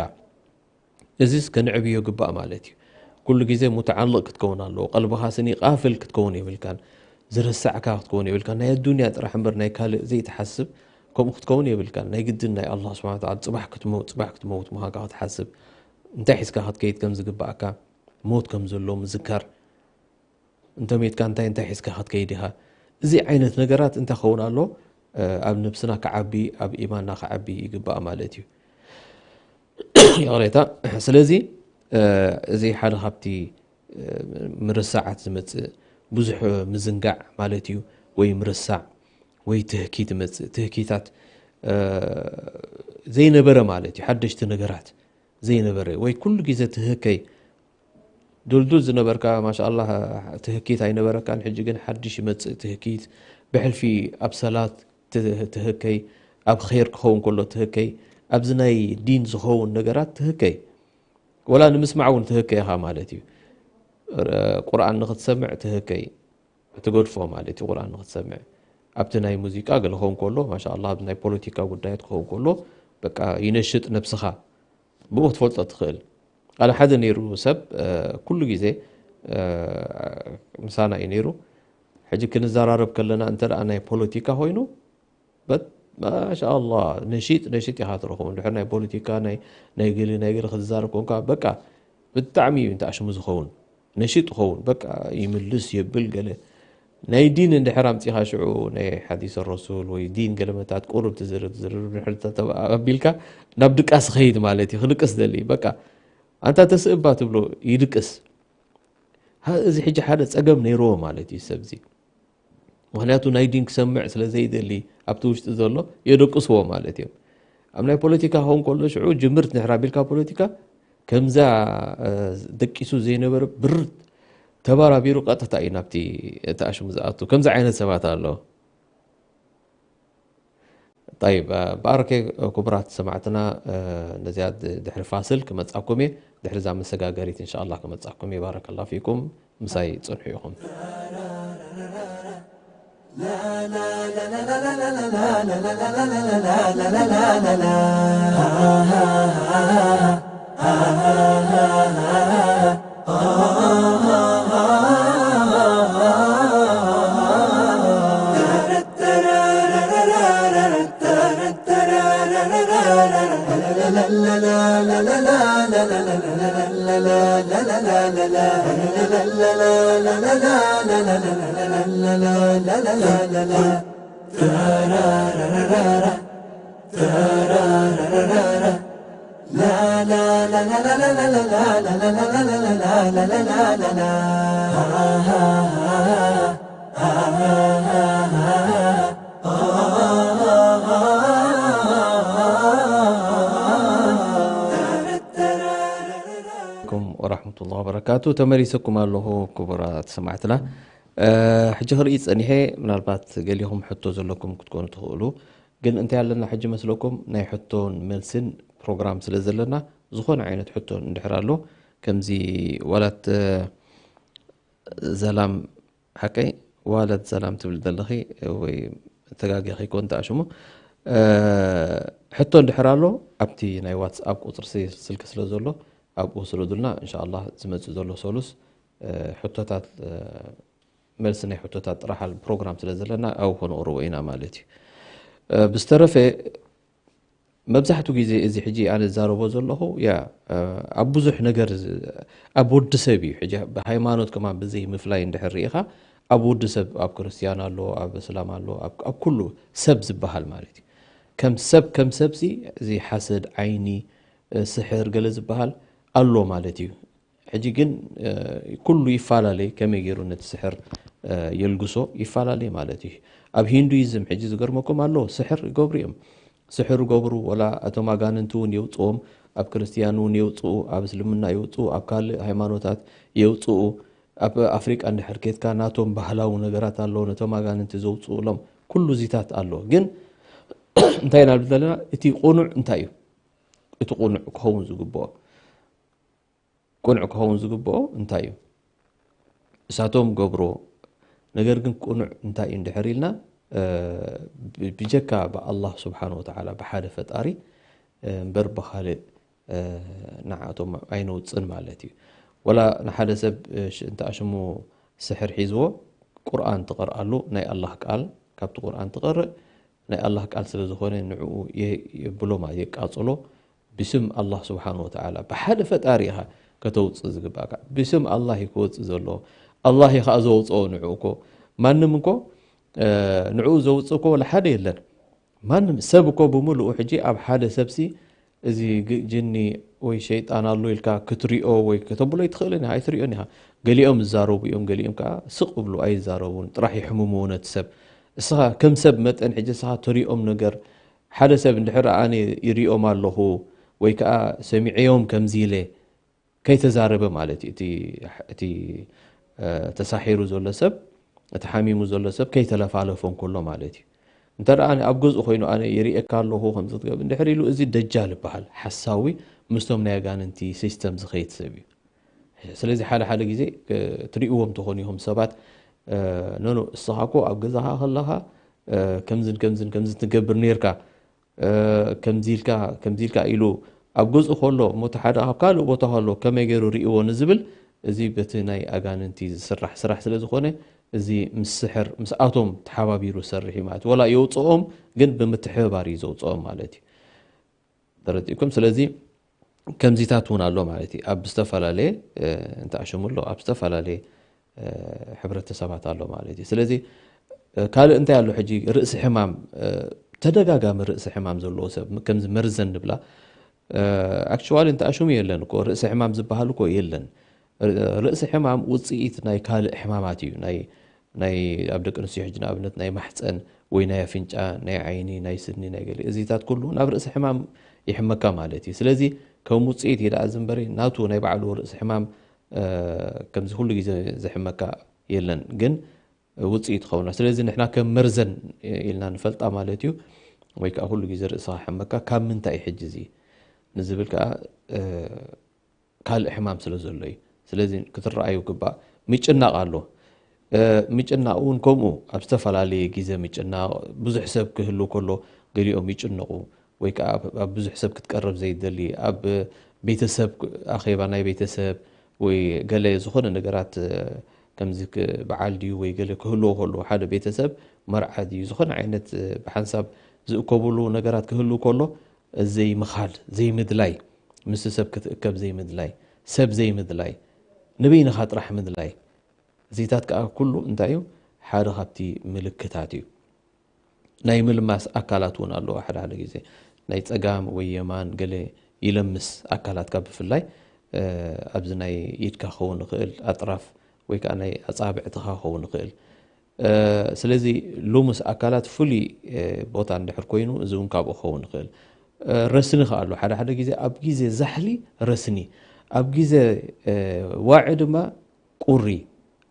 እዚስ ከነዕብዮ ግባእ ማለት እዩ። ኩሉ ግዜ ሙተዓልቕ ክትከውን ኣለዎ። ቀልብኻ ስኒ ቃፍል ክትከውን የብልካን። ዝረሳዕካ ክትከውን የብልካን። ናይ ኣዱንያ ጥራሕ እምበር ናይ ካልእ ዘይትሓስብ ከምኡ ክትከውን የብልካን። ናይ ግድን ናይ ኣላህ ስብሓነ ወተዓላ ጽባሕ ክትመውት፣ ጽባሕ ክትመውት ምዃንካ ክትሓስብ፣ እንታይ ሒዝካ ክትከይድ ከም ዝግባእካ፣ ሞት ከም ዘሎ ምዝካር፣ እንተ ሜትካ እንታይ እንታይ ሒዝካ ክትከይድ ኢኻ። እዚ ዓይነት ነገራት እንታይ ክኸውን ኣሎ? እ፣ ኣብ ነብስና ክዓቢ፣ ኣብ ኢማንና ክዓቢ ይግባእ ማለት እዩ። ይቕሬታ። ስለዚ፣ እ፣ እዚ ሓደ ካብቲ፣ እ፣ ምርሳዓት ዝመጽእ፣ ብዙሕ ምዝንጋዕ ማለት እዩ፣ ወይ ምርሳዕ፣ ወይ ትህኪት ይመጽእ። ትህኪታት፣ እ፣ ዘይነበረ ማለት እዩ፣ ሓደሽቲ ነገራት ዘይነበረ፣ ወይ ኩሉ ግዜ ትህከይ፣ ድልዱል ዝነበርካ፣ ማሻኣላህ፣ ትህኪት ኣይነበረካን፣ ሕጂ ግን ሓድሽ ይመጽእ ትህኪት። ብሕልፊ ኣብ ሰላት ት-፣ ትህከይ፣ ኣብ ኸይር ክኸውን ከሎ ትህከይ፣ ኣብዚ ናይ ዲን ዝኸውን ነገራት ትህከይ። ወላ ንምስማዕ እውን ትህከይ ኢኻ ማለት እዩ። ር-፣ ቁርኣን ንኽትሰምዕ ትህከይ፣ ትገድፎ ማለት እዩ። ቁርኣን ንኽትሰምዕ፣ ኣብቲ ናይ ሙዚቃ ገለ ክኸውን ከሎ፣ ማሻኣላህ፣ ኣብዚ ናይ ፖለቲካ ጉዳያት ክኸውን ከሎ፣ በቃ ይነሽጥ ነብስኻ። ብኡ ክትፈልጦ ትኽእል። ኣነ ሓደ ነይሩ ሰብ፣ እ፣ ኩሉ ግዜ፣ እ፣ ምሳና እዩ ነይሩ። ሕጂ ክንዘራረብ ከለና እንተ ደኣ ናይ ፖለቲካ ኮይኑ፣ በት-፣ ማሻኣላህ፣ ነሺጥ፣ ነሺጥ ኢኻ ትረኽቦ። እንድሕር ናይ ፖለቲካ፣ ናይ፣ ናይ ገለ፣ ናይ ገለ ክትዛረብ ኮንካ፣ በቃ፣ ብጣዕሚ እዩ እንተ ኣሽሙ ዝኸውን። ነሺጥ ይኸውን። በቃ፣ ይምልስ፣ የብል፣ ገለ። ናይ ዲን እንድሕር ኣምጺኻ ሽዑ ናይ ሓዲስ ረሱል ወይ ዲን ገለመታት ቁሩብ ትዝርብ፣ ትዝርብ፣ እንድሕር ተተባ-፣ ኣቢልካ ናብ ድቃስ ይኸይድ ማለት እዩ። ክድቅስ ደሊ፣ በቃ፣ ኣንታ ተስእባ ትብሎ፣ ይድቅስ። ሃ-፣ እዚ ሕጂ ሓደ ጸገም ነይርዎ ማለት እዩ ሰብዚ። ምኽንያቱ ናይ ዲን ክሰምዕ ስለ ዘይደሊ ኣብቲ ውሽጢ ዘሎ የደቅስዎ ማለት እዮም። ኣብ ናይ ፖለቲካ ክኸውን ከሎ ሽዑ ጅምርት ንሕር ኣቢልካ ፖለቲካ ከምዛ፣ እ፣ ደቂሱ ዘይነበረ ብርት ተባራቢሩ ቀጥታ እዩ ናብቲ እቲ ኣሽሙ ዝኣቱ። ከምዚ ዓይነት ሰባት ኣሎ። ጠይብ፣ እ፣ ብኣርከይ ክቡራት ሰማዕትና፣ እ፣ ነዚኣ ድ-፣ ድሕሪ ፋስል ክመጻኩም እየ። ድሕሪ እዛ መሰጋገሪት እንሻኣላህ ክመጻኩም እየ። ባረከላሁ ፊኩም። ምሳይ ጽንሑ ኢኹም። عليكم ورحمة الله وبركاته. ተመሊሰኩም ኣለኹ ክቡራት ሰማዕትና። እ፣ ሕጂ ክርኢ ጸኒሐ፣ ምናልባት ገሊኹም ሕቶ ዘለኩም ክትኮኑ ትኽእሉ። ግን እንታይ ኣለና ሕጂ መስለኩም? ናይ ሕቶን መልስን ፕሮግራም ስለ ዘለና፣ ዝኾነ ዓይነት ሕቶ እንድሕር ኣሎ፣ ከምዚ ዋላት፣ እ፣ ዘላም፣ ሓቀይ ዋላት ዘላም ትብል ዘለኺ ወይ ተጋጊኺ ኮን ተኣሽሙ። እ፣ ሕቶ እንድሕር ኣሎ፣ ኣብቲ ናይ ዋትስኣፕ ቁጽሪ ስ-፣ ስልኪ ስለ ዘሎ፣ ኣብኡ ስደዱልና። እንሻኣላህ ዝመጽእ ዘሎ ሰሉስ፣ እ፣ ሕቶታት፣ እ፣ መልሲ ናይ ሕቶታት ጥራሕ ፕሮግራም ስለ ዘለና ኣብኡ ከነቕርቦ ኢና ማለት እዩ። እ፣ ብዝተረፈ መብዛሕትኡ ግዜ እዚ ሕጂ ኣነ ዝዛረቦ ዘለኹ፣ ያ፣ እ፣ ኣብ ብዙሕ ነገር ዝ-፣ ኣብ ወዲ ሰብ እዩ። ሕጂ ብሃይማኖት ከማን ብዘይ ምፍላይ እንድሕር ርኢኻ፣ ኣብ ወዲ ሰብ፣ ኣብ ክርስትያን ኣሎ፣ ኣብ እስላም ኣሎ፣ ኣብ፣ ኣብ ኩሉ ሰብ ዝበሃል ማለት እዩ። ከም ሰብ፣ ከም ሰብሲ እዚ ሓሰድ፣ ዓይኒ፣ እ፣ ስሕር ገለ ዝበሃል ኣሎ ማለት እዩ። ሕጂ ግን፣ እ፣ ኩሉ ይፈላለይ፣ ከመይ ገይሩ ነቲ ስሕር፣ እ፣ የልግሶ ይፈላለይ ማለት እዩ። ኣብ ሂንዱይዝም ሕጂ ዝገርመኩም ኣሎ፣ ስሕር ይገብሩ እዮም። ስሕር ይገብሩ፣ ወላ እቶም ኣጋንንቲ እውን የውፅኦም፣ ኣብ ክርስትያን እውን የውፅኡ፣ ኣብ እስልምና የውፅኡ፣ ኣብ ካልእ ሃይማኖታት የውፅኡ። ኣብ ኣፍሪቃ እንድሕር ኬድካ ናቶም ባህላዊ ነገራት ኣሎ፣ ነቶም ኣጋንንቲ ዘውፅኡሎም ኩሉ ዚታት ኣሎ። ግን እንታይ ኢና ንብል ዘለና? እቲ ቁኑዕ እንታይ እዩ? እቲ ቁኑዕ ክኸውን ዝግብኦ፣ ቁኑዕ ክኸውን ዝግብኦ እንታይ እዩ? እሳቶም ገብሮ። ነገር ግን ቁኑዕ እንታይ እዩ እንድሕር ኢልና፣ እ፣ ብ-፣ ብጀካ ብኣላህ ስብሓን ወተዓላ፣ ብሓደ ፈጣሪ፣ እ፣ እምበር ብኻልእ፣ እ፣ ንዓቶም ኣይነውፅን ማለት እዩ። ወላ ንሓደ ሰብ፣ እ፣ ሽ-፣ እንተ ኣሽሙ ስሕር ሒዝዎ፣ ቁርኣን ትቐርኣሉ፣ ናይ ኣላህ ቃል ካብቲ ቁርኣን ትቐርእ፣ ናይ ኣላህ ቃል ስለ ዝኾነ ንዕኡ የ-፣ የብሎ ማለት የቃጽሎ። ብስም ኣላህ ስብሓን ወተዓላ፣ ብሓደ ፈጣሪ ኢኻ ከተውፅእ ዝግባእካ። ብስም ኣላህ እዩ ክወፅእ ዘለዎ። ኣላህ እዩ ከዓ ዘውፅኦ። ንዕኡ እኮ ማንም እኮ፣ እ፣ ንዕኡ ዘውፅእ እኮ ወላ ሓደ የለን። ማንም ሰብ እኮ ብምልኡ ሕጂ ኣብ ሓደ ሰብሲ እዚ ግ-፣ ጅኒ ወይ ሸይጣን ኣሎ ኢልካ ክትሪኦ ወይ ከተብሎ ኣይትኽእልን ኢኻ፣ ኣይትሪኦን ኢኻ። ገሊኦም ይዛረቡ እዮም፣ ገሊኦም ከዓ ስቕ እብሉ ኣይዛረቡን፣ ጥራሕ ይሕምምዎ ነቲ ሰብ። እስኻ ከም ሰብ መጠን ሕጂ እስኻ ትሪኦም ነገር፣ ሓደ ሰብ እንድሕር ኣነ ይሪኦም ኣለኹ ወይ ከዓ ሰሚዐዮም ከምዚ ኢለ ከይተዛረበ ማለት እዩ። እቲ፣ እቲ፣ እ፣ ተሳሒሩ ዘሎ ሰብ፣ እቲ ሓሚሙ ዘሎ ሰብ ከይተለፋለፎ እንከሎ ማለት እዩ። እንተ ደኣ ኣብ ገዝኡ ኮይኑ ኣነ ይርእየካ ኣለኹ ከምዚ ትገብር እንድሕር ኢሉ፣ እዚ ደጃል ይበሃል። ሓሳዊ ምስቶም ናይ ኣጋንንቲ ሲስተም ዝኸይድ ሰብ እዩ። ስለዚ ሓደ ሓደ ግዜ፣ እ፣ ትሪእዎም ትኾኑ ኢኹም ሰባት፣ እ፣ ኖኖ፣ እስኻ እኮ ኣብ ገዛኻ ከለኻ፣ እ፣ ከምዝን ከምዝን ከምዝን ትገብር ነይርካ፣ እ፣ ከምዚ ኢልካ፣ ከምዚ ኢልካ ኢሉ ኣብ ገዝኡ ከሎ፣ እሞ እቲ ሓደ ኣብ ካልእ ቦታ ከሎ ከመይ ገይሩ ርእይዎ ንዝብል፣ እዚ በቲ ናይ ኣጋንንቲ ዝስራሕ ስራሕ ስለ ዝኾነ፣ እዚ ምስ ስሕር፣ ምስኣቶም ተሓባቢሩ ዝሰርሕ እዩ ማለት እዩ። ወላ የውፅኦም፣ ግን ብምትሕብባር እዩ ዘውፅኦም ማለት እዩ። ተረዲእኩም? ስለዚ ከምዚታት እውን ኣሎ ማለት እዩ። ኣብ ዝተፈላለየ፣ እ፣ እንተ ኣሽሙ ኣሎ፣ ኣብ ዝተፈላለየ፣ እ፣ ሕብረተሰባት ኣሎ ማለት እዩ። ስለዚ፣ እ፣ ካልእ እንታይ ኣሎ ሕጂ? ርእሲ ሕማም፣ እ፣ ተደጋጋሚ ርእሲ ሕማም ዘለዎ ሰብ፣ ከምዚ መርዘን ንብላ፣ እ፣ ኣክቹዋሊ እንተ ኣሽሙ የለን እኮ፣ ርእሲ ሕማም ዝበሃል እኮ የለን። ር-፣ ርእሲ ሕማም ውፅኢት ናይ ካልእ ሕማማት እዩ። ናይ፣ ናይ ኣብ ደቂ ኣንስትዮ ሕጂ ንኣብነት ናይ ማሕፀን ወይ ናይ ኣፍንጫ፣ ናይ ዓይኒ፣ ናይ ስኒ፣ ናይ ገለ እዚታት ኩሉ ናብ ርእሲ ሕማም ይሕመካ ማለት እዩ። ስለዚ ከም ውፅኢት እዩ ደኣ ዝንበሪ ናቱ ናይ ባዕሉ ርእሲ ሕማም፣ እ፣ ከምዚ ኩሉ ግዜ ዝሕመካ የለን። ግን ውፅኢት ትኸውን። ስለዚ ንሕና ከም መርዘን ኢልና ንፈልጣ ማለት እዩ። ወይ ከዓ ኩሉ ግዜ ርእስኻ ሕመካ፣ ካብ ምንታይ እዩ ሕጂ እዚ ንዝብል ከዓ፣ እ፣ ካልእ ሕማም ስለ ዘሎ እዩ። ስለዚ ክትረኣዩ ግባእ። ምጭናቕ ኣሎ። እ፣ ምጭናቕ እውን ከምኡ ኣብ ዝተፈላለየ ግዜ ምጭናቕ፣ ብዙሕ ሰብ ክህሉ ከሎ ገሊኦም ይጭነቑ፣ ወይ ከዓ ኣብ፣ ኣብ ብዙሕ ሰብ ክትቀርብ ዘይደሊ፣ ኣብ ቤተሰብ ኣኼባ ናይ ቤተሰብ ወይ ገለ ዝኾነ ነገራት፣ እ፣ ከምዚ ክ-፣ በዓል ድዩ ወይ ገለ ክህልዎ ከሎ፣ ሓደ ቤተሰብ መርዓ ድዩ፣ ዝኾነ ዓይነት፣ እ፣ ብሓንሳብ ዝእከብሉ ነገራት ክህሉ ከሎ፣ ዘይምኻድ፣ ዘይምድላይ፣ ምስ ሰብ ክትእከብ ዘይምድላይ፣ ሰብ ዘይምድላይ፣ ንበይንኻ ጥራሕ ምድላይ። እዚታት ከዓ ኩሉ እንታይ እዩ? ሓደ ካብቲ ምልክታት እዩ። ናይ ምልማስ ኣካላት እውን ኣለዎ። ሓደ ሓደ ግዜ ናይ ጸጋም ወይ የማን ገለ ይለምስ ኣካላትካ ብፍላይ፣ እ፣ ኣብዚ ናይ ኢድካ ክኸውን ይኽእል፣ ኣጥራፍ ወይ ከዓ ናይ ኣጻብዕትኻ ክኸውን ይኽእል። እ፣ ስለዚ ልሙስ ኣካላት ፍሉይ፣ እ፣ ቦታ እንድሕር ኮይኑ፣ እዚ እውን ካብኡ ክኸውን ይኽእል። እ፣ ረስኒ ከኣ ኣሎ። ሓደ ሓደ ግዜ ኣብ ግዜ ዛሕሊ ረስኒ፣ ኣብ ግዜ፣ እ፣ ዋዒ ድማ ቁሪ፣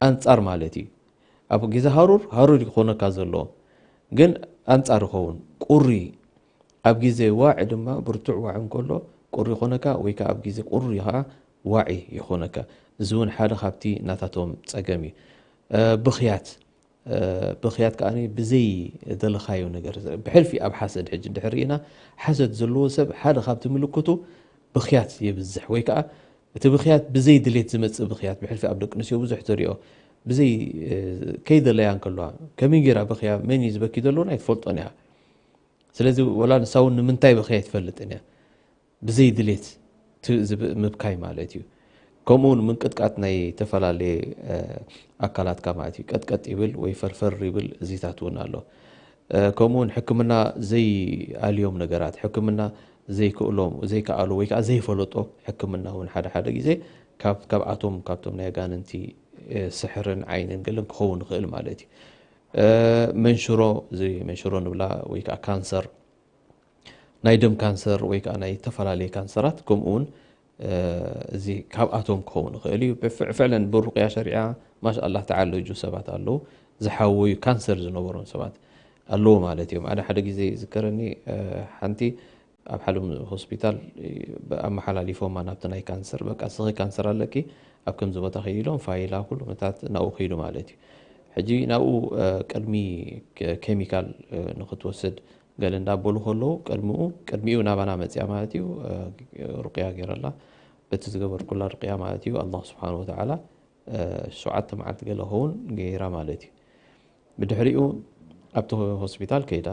ኣንጻር ማለት እዩ። ኣብ ግዜ ሃሩር፣ ሃሩር ይኾነካ ዘሎ፣ ግን ኣንጻር ይኸውን። ቁሪ፣ ኣብ ግዜ ዋዒ ድማ ብርቱዕ ዋዒ እንከሎ ቁሪ ይኾነካ፣ ወይ ከኣ ኣብ ግዜ ቁሪ ከኣ ዋዒ ይኾነካ። እዚ እውን ሓደ ካብቲ ናታቶም ጸገም እዩ። እ፣ ብኽያት፣ እ፣ ብኽያት ከኣ ብዘይ ደለኻዮ ነገር፣ ብሕልፊ ኣብ ሓሰድ ሕጂ እንድሕር ርኢና፣ ሓሰድ ዘለዎ ሰብ ሓደ ካብቲ ምልክቱ ብኽያት የብዝሕ፣ ወይ ከኣ እቲ ብኽያት ብዘይ ድሌት ዝመጽእ ብኽያት፣ ብሕልፊ ኣብ ደቂ ኣንስትዮ ብዙሕ ትሪኦ፣ ብዘይ፣ እ፣ ከይደለያ እንከለዋ፣ ከመይ ገይራ በኽያ፣ መን እዩ ዝበኪ ዘሎ ኣይትፈልጦን እያ። ስለዚ ወላ ንሳ እውን ንምንታይ በኽያ ኣይትፈልጥን እያ። ብዘይ ድሌት ት-፣ ዝብ-፣ ምብካይ ማለት እዩ። ከምኡ እውን ምንቅጥቃጥ ናይ ተፈላለየ፣ እ፣ ኣካላትካ ማለት እዩ። ቀጥቀጥ ይብል ወይ ፈርፈር ይብል እዚታት እውን ኣሎ። እ፣ ከምኡ እውን ሕክምና ዘይኣልዮም ነገራት፣ ሕክምና ዘይክእሎም፣ ዘይከኣሉ ወይ ከዓ ዘይፈለጦ ሕክምና እውን ሓደ ሓደ ግዜ ካብ፣ ካብኣቶም፣ ካብቶም ናይ ኣጋንንቲ፣ እ፣ ስሕርን ዓይንን ገለን ክኸውን ይኽእል ማለት እዩ። እ፣ መንሽሮ፣ እዚ መንሽሮ ንብላ ወይ ከዓ ካንሰር፣ ናይ ደም ካንሰር ወይ ከዓ ናይ ዝተፈላለየ ካንሰራት፣ ከምኡ እውን እዚ ካብኣቶም ክኸውን ይኽእል እዩ። ብፍዕ- ፍዕለን ብሩቅያ ሸሪዓ ማሻኣላህ ተዓለጁ ሰባት ኣለዉ። ዝሓወዩ ካንሰር ዝነበሮም ሰባት ኣለዉ ማለት እዮም። ኣነ ሓደ ግዜ ይዝከረኒ፣ ሓንቲ ኣብ ሓደ ሆስፒታል ኣመሓላሊፎማ ናብቲ ናይ ካንሰር፣ በቃ ስኺ ካንሰር ኣለኪ፣ ኣብ ከምዚ ቦታ ከይዲ ኢሎም ፋይላ ኩሉ መታት ናብኡ ከይዱ ማለት እዩ። ሕጂ ናብኡ ቅድሚ ኬሚካል ንክትወስድ ገለ እንዳበሉ ከለዉ ቅድሚኡ ቅድሚኡ ናባና መፅያ ማለት እዩ። ሩቅያ ገይረላ፣ በቲ ዝገበርኩላ ሩቅያ ማለት እዩ። ኣላህ ስብሓን ወተዓላ ሸውዓተ መዓልቲ ገለ ኸውን ገይራ ማለት እዩ። ብድሕሪኡ ኣብቲ ሆስፒታል ከይዳ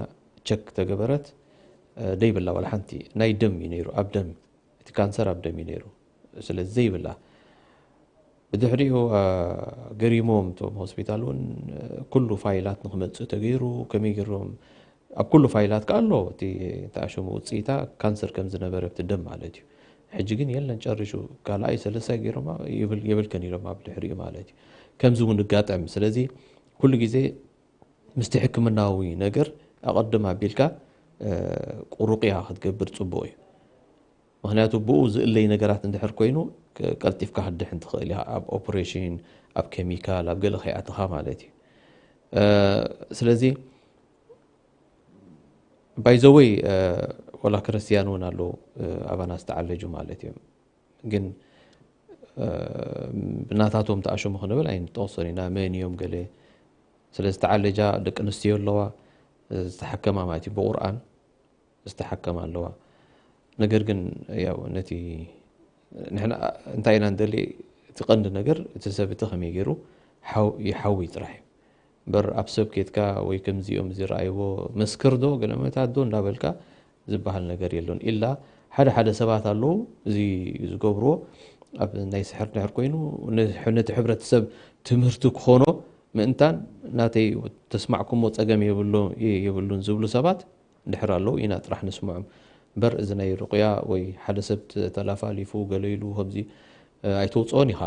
ቸክ ተገበረት። ደይብላ ዋላ ሓንቲ። ናይ ደም እዩ ነይሩ፣ ኣብ ደም፣ እቲ ካንሰር ኣብ ደም እዩ ነይሩ። ስለዚ ዘይብላ። ብድሕሪኡ ገሪሞም እቶም ሆስፒታል እውን ኩሉ ፋይላት ንክመፅእ ተገይሩ። ከመይ ገይሮም ኣብ ኩሉ ፋይላት ከ ኣሎ እቲ ተኣሸሙ ውፅኢታ ካንሰር ከም ዝነበረ ኣብቲ ደም ማለት እዩ። ሕጂ ግን የለን ጨሪሹ። ካልኣይ ሰለሳይ ገይሮማ የብልከን ኢሎም ኣብ ድሕሪኡ ማለት እዩ። ከምዚ እውን ይጋጠም። ስለዚ ኩሉ ግዜ ምስቲ ሕክምናዊ ነገር ኣቐድም ኣቢልካ ቁሩቅያ ክትገብር ፅቡቕ እዩ። ምክንያቱ ብኡ ዝእለይ ነገራት እንድሕር ኮይኑ ቀልጢፍካ ክትድሕን ትኽእል ኢኻ። ኣብ ኦፕሬሽን፣ ኣብ ኬሚካል፣ ኣብ ገለ ከይኣተኻ ማለት እዩ። ስለዚ ባይዘወይ ወላ ክርስትያን እውን ኣለዉ ኣባና ዝተዓለጁ ማለት እዮም። ግን ብናታቶም ተኣሸሙ ክንብል ኣይንጠቕሶን ኢና። መን እዮም ገለ ስለ ዝተዓለጃ ደቂ ኣንስትዮ ኣለዋ ዝተሓከማ ማለት እዩ። ብቁርኣን ዝተሓከማ ኣለዋ። ነገር ግን ያው ነቲ ንሕና እንታይ ኢና ንደሊ፣ እቲ ቀንዲ ነገር እቲ ሰብ እቲ ከመይ ገይሩ ሓው- ይሓዊ ጥራሕ እዩ። እምበር ኣብ ሰብ ኬድካ ወይ ከምዚኦም ዝረኣይዎ መስክር ዶ ገለመታት ዶ እንዳበልካ ዝበሃል ነገር የሎን። ኢላ ሓደ ሓደ ሰባት ኣለዉ እዚ ዝገብርዎ ኣብ ናይ ስሕር ድሕር ኮይኑ ነቲ ሕብረተሰብ ትምህርቲ ክኾኖ ምእንታን ናተይ ተስማዕኩሞ ጸገም የብሉን ዝብሉ ሰባት ድሕር ኣለዉ ኢና ጥራሕ ንስምዖም። እምበር እዚ ናይ ሩቅያ ወይ ሓደ ሰብ ተላፋሊፉ ገለ ኢሉ ከምዚ ኣይተውፅኦን ኢኻ።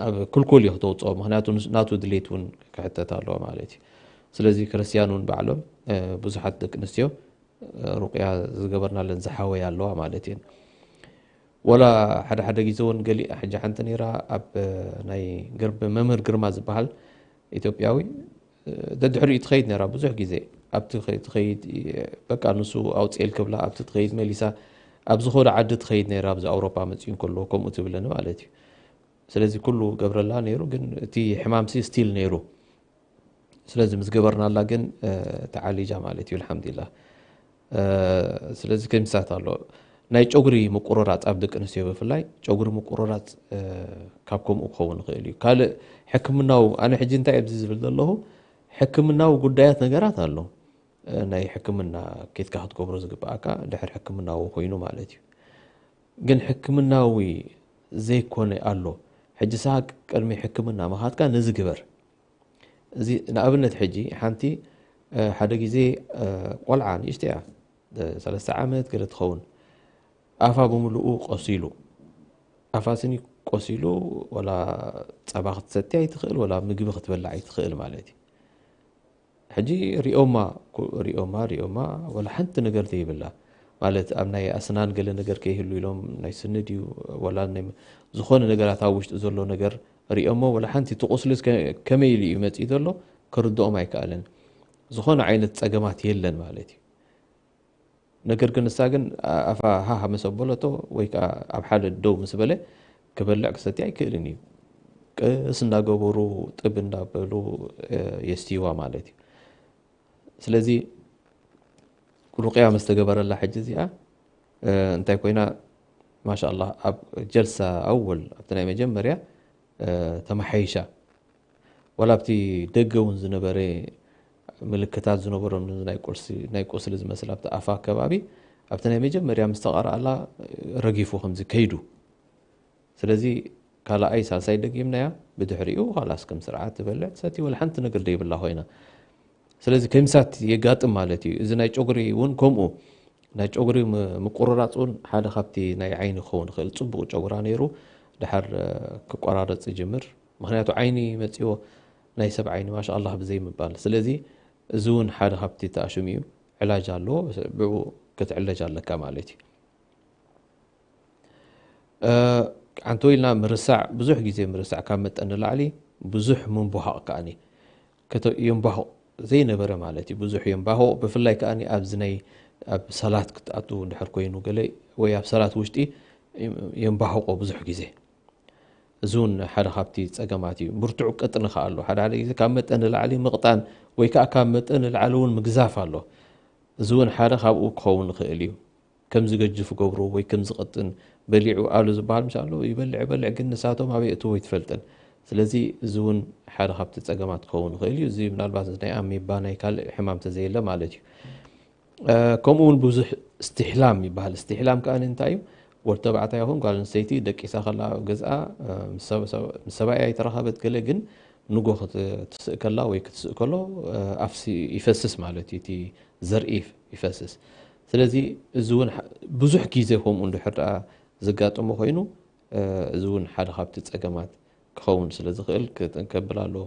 ኣብ ክልኩል እዩ ክተውፅኦ፣ ምክንያቱ ናቱ ድሌት እውን ክሕተት ኣለዎ ማለት እዩ። ስለዚ ክርስትያን እውን ባዕሎም ብዙሓት ደቂ ኣንስትዮ ሩቅያ ዝገበርናለን ዝሓወያ ኣለዋ ማለት እየን። ወላ ሓደ ሓደ ግዜ እውን ገሊኣ ሕጂ ሓንቲ ነይራ ኣብ ናይ ግርብ መምህር ግርማ ዝበሃል ኢትዮጵያዊ ደድሕሪኡ ትኸይድ ነይራ ብዙሕ ግዜ ኣብቲ ትኸይድ በቃ ንሱ ኣውፅኤል ክብላ ኣብቲ ትኸይድ መሊሳ ኣብ ዝኾነ ዓዲ ትኸይድ ነይራ ኣብዚ ኣውሮፓ መፅኡ እንከሎ ከምኡ ትብለኒ ማለት እዩ። ስለዚ ኩሉ ገብረላ ነይሩ ግን እቲ ሕማምሲ ስቲል ነይሩ። ስለዚ ምስ ገበርናላ ግን ተዓሊጃ ማለት እዩ። ኣልሓምዱሊላህ። ስለዚ ከምሳት ኣሎ ናይ ጨጉሪ ምቁርራፅ ኣብ ደቂ ኣንስትዮ ብፍላይ ጨጉሪ ምቁርራፅ ካብ ከምኡ ክኸውን ይኽእል እዩ። ካልእ ሕክምናዊ ኣነ ሕጂ እንታይ ኣብዚ ዝብል ዘለኹ ሕክምናዊ ጉዳያት ነገራት ኣሎ። ናይ ሕክምና ኬትካ ክትገብሮ ዝግብኣካ ድሕር ሕክምናዊ ኮይኑ ማለት እዩ። ግን ሕክምናዊ ዘይኮነ ኣሎ። ሕጂ ሰሃቅ ቅድሚ ሕክምና ምኻትካ ነዚ ግበር። እዚ ንኣብነት ሕጂ ሓንቲ ሓደ ግዜ ቆልዓ ንእሽተያ ሰለስተ ዓመት ገለ ትኸውን ኣፋ ብምልኡ ቆሲሉ ኣፋ ስኒ ቆሲሉ ወላ ጸባ ክትሰቲ ኣይትኽእል ወላ ምግቢ ክትበላ ኣይትኽእል ማለት እዩ። ሕጂ ሪኦማ ሪኦማ ሪኦማ ወላ ሓንቲ ነገር ዘይብላ ማለት ኣብ ናይ ኣስናን ገለ ነገር ከይህሉ ኢሎም ናይ ስኒ ድዩ ወላ ዝኾነ ነገራት ኣብ ውሽጢ ዘሎ ነገር ሪኦሞ ወላ ሓንቲ ትቁስሊ ከመይ ኢሉ እዩ መፅኢ ዘሎ ክርድኦም ኣይከኣለን። ዝኾነ ዓይነት ፀገማት የለን ማለት እዩ። ነገር ግን ንሳ ግን ኣፋ ሃሃ ምስ ኣበለቶ ወይ ከዓ ኣብ ሓደ ደው ምስ በለ ክበልዕ ክሰቲ ኣይክእልን እዩ። ቅስ እንዳገበሩ ጥብ እንዳበሉ የስትይዋ ማለት እዩ። ስለዚ ሩቅያ ምስ ተገበረላ ሕጂ እዚኣ እንታይ ኮይና ማሻ ኣላህ ኣብ ጀልሳ ኣወል ኣብቲ ናይ መጀመርያ ተመሓይሻ ዋላ ኣብቲ ደገ እውን ዝነበረ ምልክታት ዝነበሮም ናይ ቁስሊ ዝመስል ኣብቲ ኣፋ ከባቢ ኣብቲ ናይ መጀመርያ ምስ ተቐረኣላ ረጊፉ ከምዚ ከይዱ። ስለዚ ካልኣይ ሳልሳይ ደጊምናያ ብድሕሪኡ ኻላስ ከም ስርዓት ትበልዕ ትሰቲ ወላ ሓንቲ ነገር ደይብላ ኮይና። ስለዚ ከምሳት የጋጥም ማለት እዩ። እዚ ናይ ጨጉሪ እውን ከምኡ ናይ ጨጉሪ ምቁርራፅ እውን ሓደ ካብቲ ናይ ዓይኒ ክኸውን ይኽእል። ፅቡቕ ጨጉራ ነይሩ ድሓር ክቆራረፅ ይጅምር። ምክንያቱ ዓይኒ መፅዎ ናይ ሰብ ዓይኒ ማሻ ኣላህ ብዘይ ምባል። ስለዚ እዚ እውን ሓደ ካብቲ ተኣሽሙ እዩ። ዕላጅ ኣለዎ። ብኡ ክትዕለጅ ኣለካ ማለት እዩ። ዓንቶ ኢልና ምርሳዕ፣ ብዙሕ ግዜ ምርሳዕ ካብ መጠን ንላዕሊ ብዙሕ ምንቡሃቕ ከኣኒ የንባሁቕ ዘይነበረ ማለት እዩ። ብዙሕ የንባሁቕ፣ ብፍላይ ከኣኒ ኣብዚ ናይ ኣብ ሰላት ክትኣቱ እንድሕር ኮይኑ ገለ ወይ ኣብ ሰላት ውሽጢ የንባሁቆ ብዙሕ ግዜ። እዚ እውን ሓደ ካብቲ ጸገማት እዩ። ብርቱዕ ቅጥኒ ከኣ ኣሎ። ሓደ ሓደ ግዜ ካብ መጠን ንላዕሊ ምቕጣን ወይ ከኣ ካብ መጠን ንላዕሊ እውን ምግዛፍ ኣሎ። እዚ እውን ሓደ ካብኡ ክኸውን ይኽእል እዩ። ከም ዝገጅፍ ገብሩ ወይ ከም ዝቐጥን በሊዑ ኣሉ ዝበሃል ምስ ኣሎ ይበልዕ ይበልዕ፣ ግን ንሳቶም ኣበይ እትዎ ኣይትፈልጥን። ስለዚ እዚ እውን ሓደ ካብቲ ጸገማት ክኸውን ይኽእል እዩ። እዚ ምናልባት ናይ ኣሜባ ናይ ካልእ ሕማም ተዘየለ ማለት እዩ። ከምኡ እውን ብዙሕ እስትሕላም ይበሃል። እስትሕላም ከኣ እንታይ እዩ? ወዲ ተባዕታይ ይኹን ጓል ኣንስተይቲ ደቂሳ ከላ ኣብ ገዝኣ ምስ ሰብኣያ ኣይተራኸበት ገለ፣ ግን ንጎ ክትስእ ከላ ወይ ክትስእ ከሎ ኣፍሲ ይፈስስ ማለት እዩ። እቲ ዘርኢ ይፈስስ። ስለዚ እዚ እውን ብዙሕ ግዜ ከምኡ እንድሕር ደኣ ዘጋጥሞ ኮይኑ፣ እዚ እውን ሓደ ካብቲ ጸገማት ክኸውን ስለ ዝኽእል ክጥንቀብል ኣለዎ።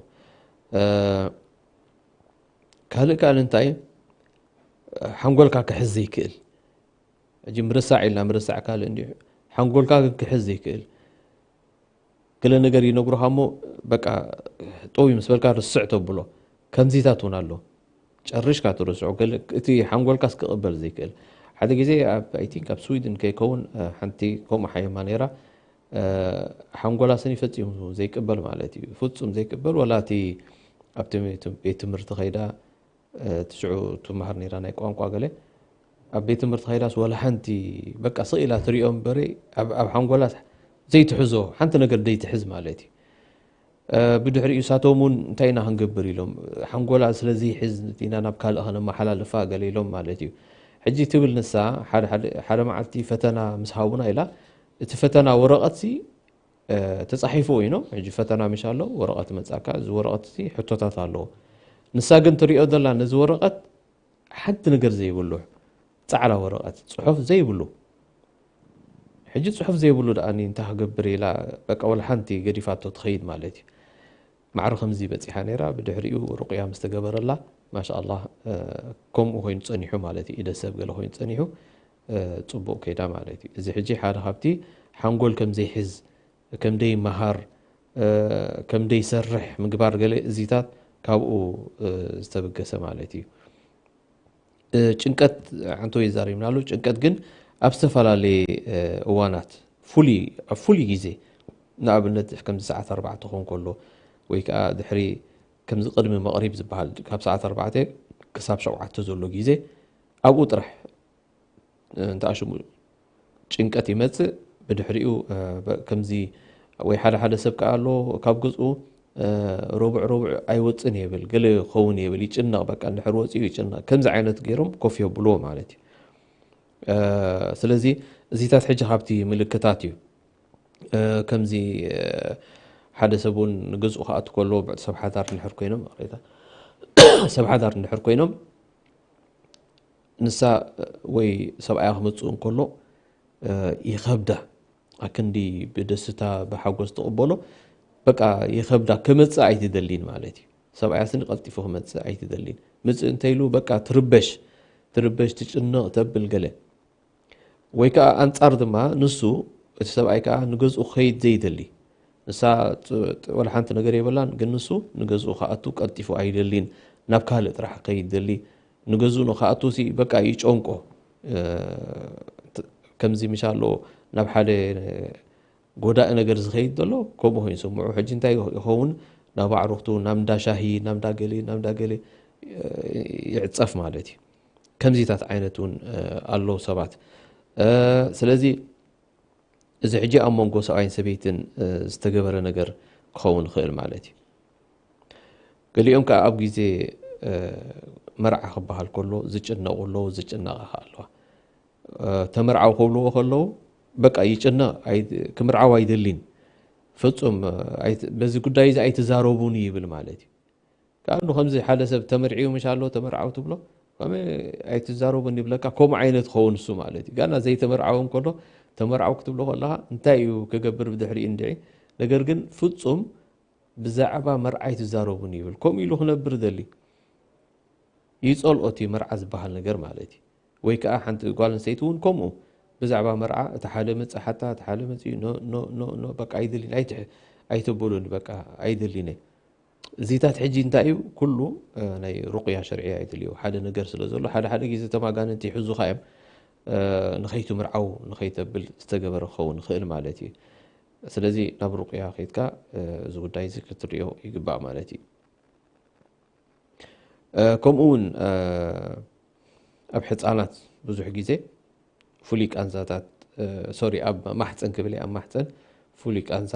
ካልእ ካልእ እንታይ ሓንጎልካ ክሕዝ ዘይክእል፣ ሕጂ ምርሳዕ ኢልና ምርሳዕ ካልእ እንዲሁ፣ ሓንጎልካ ግን ክሕዝ ዘይክእል፣ ገለ ነገር ይነግሩኻ እሞ በቃ ጠውዩ ምስ በልካ ርስዕ ተብሎ። ከምዚታት እውን ኣሎ። ጨሪሽካ ትርስዑ፣ ገለ እቲ ሓንጎልካስ ክቕበል ዘይክእል። ሓደ ግዜ ኣብ፣ I think ኣብ ስዊድን ከይከውን፣ ሓንቲ ከምኡ ሓየማ ነይራ። ሓንጎላ ስኒ ፈጺሙ ዘይቅበል ማለት እዩ። ፍጹም ዘይቅበል፣ ወላ እቲ ኣብቲ ቤት ትምህርቲ ከይዳ እቲ ሽዑ ትመሃር ነይራ ናይ ቋንቋ ገለ፣ ኣብ ቤት ትምህርቲ ከይዳስ ወላ ሓንቲ በቃ ስቕ ኢላ ትሪኦ እምበሪ ኣብ ሓንጎላ ዘይትሕዞ ሓንቲ ነገር ዘይትሕዝ ማለት እዩ። ብድሕሪኡ ሳቶም እውን እንታይ ኢና ክንገብር ኢሎም፣ ሓንጎላ ስለ ዘይሕዝ ኢና ናብ ካልእ ከነመሓላልፋ ገለ ኢሎም ማለት እዩ። ሕጂ ትብል ንሳ፣ ሓደ መዓልቲ ፈተና ምስ ሃቡና ኢላ፣ እቲ ፈተና ወረቐትሲ ተጻሒፉ እዩ። ሕጂ ፈተና ምሽ ኣሎ፣ ወረቐት መጻካ፣ እዚ ወረቐት እዚ ሕቶታት ኣለዎ። ንሳ ግን ትሪኦ ዘላ ነዚ ወረቐት ሓንቲ ነገር ዘይብሉ፣ ጻዕዳ ወረቐት፣ ጽሑፍ ዘይብሉ። ሕጂ ጽሑፍ ዘይብሉ ደኣኒ እንታይ ክገብር ኢላ፣ በቃ ወላ ሓንቲ ገዲፋቶ ትኸይድ ማለት እዩ። ማዕረ ከምዚ በጺሓ ነይራ፣ ብድሕሪኡ ሩቕያ ምስ ተገበረላ፣ ማሻኣላህ፣ ከምኡ ኮይኑ ጸኒሑ ማለት እዩ። ኢደ ሰብ ገለ ኮይኑ ጸኒሑ፣ ጽቡቕ ከይዳ ማለት እዩ። እዚ ሕጂ ሓደ ካብቲ ሓንጎል ከም ዘይሕዝ፣ ከም ደይመሃር፣ ከም ደይሰርሕ ምግባር ገለ እዚታት ካብኡ ዝተበገሰ ማለት እዩ። ጭንቀት ዓንቶ ይዛሪብና ኣሎ። ጭንቀት ግን ኣብ ዝተፈላለየ እዋናት ፍሉይ፣ ኣብ ፍሉይ ግዜ፣ ንኣብነት ከምዚ ሰዓት ኣርባዕተ ክኾን ከሎ ወይ ከኣ ድሕሪ ከምዚ ቅድሚ መቕሪብ ዝበሃል ካብ ሰዓት ኣርባዕተ ክሳብ ሸውዓተ ዘሎ ግዜ ኣብኡ ጥራሕ እንተኣሽሙ ጭንቀት ይመጽእ። ብድሕሪኡ ከምዚ ወይ ሓደ ሓደ ሰብ ከኣ ኣሎ ካብ ገዝኡ ረቡዕ ረቡዕ ኣይወጽን ይብል፣ ገለ ክኸውን ይብል፣ ይጭነቕ፣ በቃ እንድሕር ወጺኡ ይጭነቕ። ከምዚ ዓይነት ገይሮም ኮፍ የብልዎ ማለት እዩ። ስለዚ እዚታት ሕጂ ካብቲ ምልክታት እዩ። ከምዚ ሓደ ሰብ እውን ንገዝኡ ክኣቱ ከሎ ሰብ ሓዳር እንድሕር ኮይኖም፣ ይቕሬታ፣ ሰብ ሓዳር እንድሕር ኮይኖም ንሳ ወይ ሰብኣያ ክመጽእ እንከሎ ይኸብዳ። ኣክንዲ ብደስታ ብሓጎስ ትቕበሎ፣ በቃ ይኸብዳ፣ ክመጽእ ኣይትደሊን ማለት እዩ። ሰብኣያ ስኒ ቀልጢፉ ክመጽእ ኣይትደሊን። ምጽእ እንተይሉ በቃ ትርበሽ፣ ትርበሽ፣ ትጭነቕ፣ ተብል ገለ። ወይ ከኣ ኣንጻር ድማ ንሱ፣ እቲ ሰብኣይ ከኣ ንገዝኡ ክኸይድ ዘይደሊ። ንሳ ወላ ሓንቲ ነገር የብላን፣ ግን ንሱ ንገዝኡ ክኣቱ ቀልጢፉ ኣይደሊን፣ ናብ ካልእ ጥራሕ ክኸይድ ደሊ። ንገዝኡ ንኽኣቱ ሲ በቃ ይጨንቆ። ከምዚ ምሻሎ ናብ ሓደ ጎዳኢ ነገር ዝኸይድ ዘሎ ከምኡ ኮይኑ ስምዑ። ሕጂ እንታይ ይኸውን? ናብ ኣዕሩኽቱ፣ ናብ እንዳ ሻሂ፣ ናብ እንዳ ገሌ፣ ናብ እንዳ ገሌ ይዕጸፍ ማለት እዩ። ከምዚታት ዓይነት እውን ኣሎ ሰባት። ስለዚ እዚ ሕጂ ኣብ መንጎ ሰብኣይን ሰበይትን ዝተገበረ ነገር ክኸውን ይኽእል ማለት እዩ። ገሊኦም ከኣ ኣብ ግዜ መርዓ ክበሃል ከሎ ዝጭነቑ ኣለዉ፣ ዝጭነቓ ከኣ ኣለዋ። ተመርዓው ክብልዎ ከለዉ በቃ ይጭነቕ፣ ክምርዓው ኣይደሊን፣ ፍጹም በዚ ጉዳይ እዚ ኣይትዛረቡኒ ይብል ማለት እዩ። ከኣ ከምዚ ሓደ ሰብ ተመርዒዩ ምሽ ኣሎ ተመርዓው ትብሎ፣ ከመይ ኣይትዛረቡን ይብለካ፣ ከምኡ ዓይነት ክኸውን እሱ ማለት እዩ። ጋና ዘይተመርዓወ እንከሎ ተመርዓው ክትብሎ ከለኻ እንታይ እዩ ክገብር ብድሕሪኡ እንድዒ? ነገር ግን ፍጹም ብዛዕባ መርዓ ኣይትዛረቡን ይብል። ከምኡ ኢሉ ክነብር ደሊ። ይጸልኦ እቲ መርዓ ዝበሃል ነገር ማለት እዩ። ወይ ከኣ ሓንቲ ጓል ኣንስተይቲ እውን ከምኡ ብዛዕባ መርዓ እቲ ሓደ መጽእ ሓታ፣ እቲ ሓደ መጽእ ኖ ኖ ኖ ኖ በቃ ኣይደልን ኣይትሕ ኣይተበሉን በቃ ኣይደልን እየ። እዚታት ሕጂ እንታይ እዩ? ኩሉ ናይ ሩቅያ ሸርዕያ ይድልዮ ሓደ ነገር ስለ ዘሎ ሓደ ሓደ ግዜ ተማጋነንቲ ይሕዙኻ እዮም። ንኸይትምርዓው ንኸይተብል ዝተገበረ ክኸውን ይኽእል ማለት እዩ። ስለዚ ናብ ሩቅያ ከይድካ እዚ ጉዳይ እዚ ክትሪኦ ይግባእ ማለት እዩ። ከምኡ እውን ኣብ ሕፃናት ብዙሕ ግዜ ፍሉይ ቃንዛታት ሶሪ ኣብ ማሕፀን ክብል ኣብ ማሕፀን ፍሉይ ቃንዛ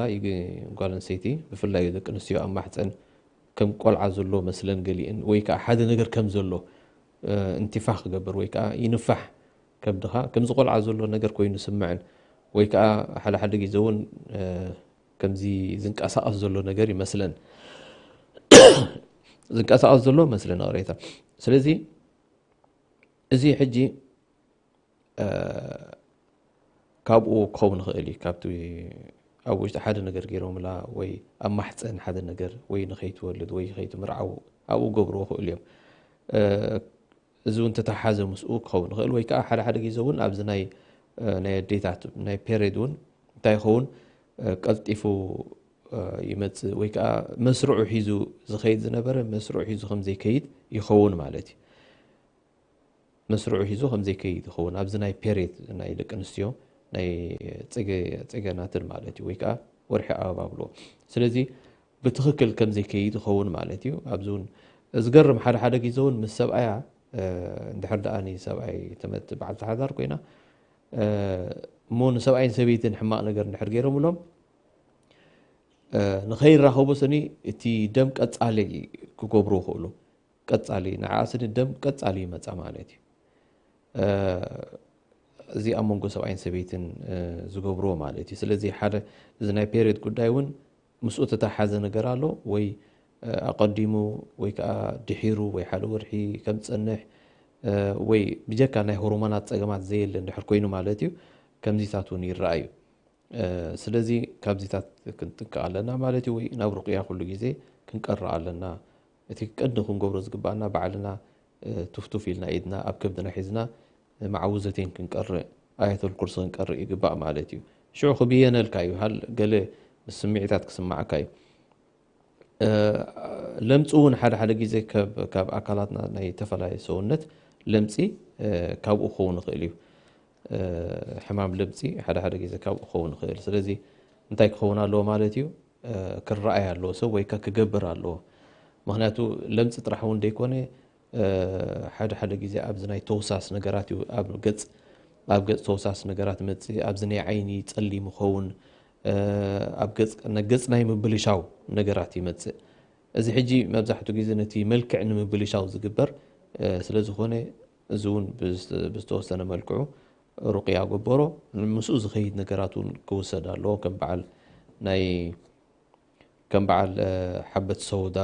ጓል ኣንስተይቲ ብፍላይ ደቂ ኣንስትዮ ኣብ ማሕፀን ከም ቆልዓ ዘሎ መስለን ገሊእን ወይ ከዓ ሓደ ነገር ከም ዘሎ እንቲፋ ክገብር ወይ ከዓ ይንፋሕ ከብድኻ ከምዚ ቆልዓ ዘሎ ነገር ኮይኑ ስምዕን ወይ ከዓ ሓደ ሓደ ግዜ እውን ከምዚ ዝንቀሳቐስ ዘሎ ነገር ይመስለን ዝንቀሳቐስ ዘሎ መስለን ቅሬታ። ስለዚ እዚ ሕጂ ካብኡ ክኸውን ይኽእል እዩ። ካብቲ ኣብ ውሽጢ ሓደ ነገር ገይሮምላ ወይ ኣብ ማሕፀን ሓደ ነገር ወይ ንኸይትወልድ ወይ ከይትምርዓው ኣብኡ ገብርዎ ክእሉ እዮም። እዚ እውን ተተሓዘ ምስኡ ክኸውን ይኽእል ወይ ከዓ ሓደ ሓደ ግዜ እውን ኣብዚ ናይ ናይ ኣዴታት ናይ ፔሬድ እውን እንታይ ይኸውን ቀልጢፉ ይመፅእ ወይ ከዓ መስርዑ ሒዙ ዝኸይድ ዝነበረ መስርዑ ሒዙ ከም ዘይከይድ ይኸውን ማለት እዩ። መስርዑ ሒዙ ከም ዘይከይድ ይኸውን ኣብዚ ናይ ፔሬድ ናይ ደቂ ኣንስትዮ ናይ ፀገናትን ማለት እዩ ወይ ከዓ ወርሒ ኣበባ ብሎ ስለዚ ብትኽክል ከም ዘይከይድ ይኸውን ማለት እዩ። ኣብዚ እውን ዝገርም ሓደ ሓደ ግዜ እውን ምስ ሰብኣያ እንድሕር ደኣ ሰብኣይ ተመት በዓልቲ ሓዳር ኮይና እሞ ንሰብኣይን ሰበይትን ሕማቕ ነገር እንድሕር ገይሮምሎም ንኸይራኸቡ ስኒ እቲ ደም ቀጻሊ ክገብሩ ይኽእሉ። ቀጻሊ ንዓኣ ስኒ ደም ቀጻሊ ይመጻ ማለት እዩ። እዚ ኣብ መንጎ ሰብኣይን ሰበይትን ዝገብርዎ ማለት እዩ። ስለዚ ሓደ እዚ ናይ ፔሬድ ጉዳይ እውን ምስኡ ተተሓዘ ነገር ኣሎ ወይ ኣቐዲሙ ወይ ከዓ ድሒሩ ወይ ሓደ ወርሒ ከም ዝፀንሕ ወይ ብጀካ ናይ ሆርሞናት ፀገማት ዘየለ እንድሕር ኮይኑ ማለት እዩ ከምዚታት እውን ይረኣዩ። ስለዚ ካብዚታት ክንጥንቀቕ ኣለና ማለት እዩ ወይ ናብ ሩቅያ ኩሉ ግዜ ክንቀርእ ኣለና። እቲ ቀንዲ ክንገብሮ ዝግባኣና ባዕልና ቱፍቱፍ ኢልና ኢድና ኣብ ከብድና ሒዝና መዓውዘቴን ክንቀርእ ኣየተል ኩርሲ ክንቀርእ ይግባእ ማለት እዩ። ሽዑ ክብየነልካ እዩ ሃል ገለ ምስ ስምዒታት ክስማዓካ እዩ። ለምፂ እውን ሓደ ሓደ ግዜ ካብ ኣካላትና ናይ ተፈላለየ ሰውነት ለምፂ ካብኡ ክኸውን ይኽእል እዩ። ሕማም ለምፂ ሓደ ሓደ ግዜ ካብኡ ክኸውን ይኽእል ስለዚ እንታይ ክኸውን ኣለዎ ማለት እዩ ክረኣይ ኣለዎ ሰብ ወይ ክገብር ኣለዎ። ምክንያቱ ለምፂ ጥራሕ እውን ዘይኮነ ሓደ ሓደ ግዜ ኣብዚ ናይ ተውሳስ ነገራት እዩ ኣብ ገፅ ኣብ ገፅ ተውሳስ ነገራት ይመፅእ ኣብዚ ናይ ዓይኒ ፀሊም ይኸውን ኣብ ገፅ ገፅ ናይ ምብልሻው ነገራት ይመፅእ። እዚ ሕጂ መብዛሕትኡ ግዜ ነቲ መልክዕ ንምብልሻው ዝግበር ስለ ዝኾነ እዚ እውን ብዝተወሰነ መልክዑ ሩቅያ ገበሮ ምስኡ ዝኸይድ ነገራት እውን ክውሰድ ኣለዎ ከም በዓል ናይ ከም በዓል ሓበት ሰውዳ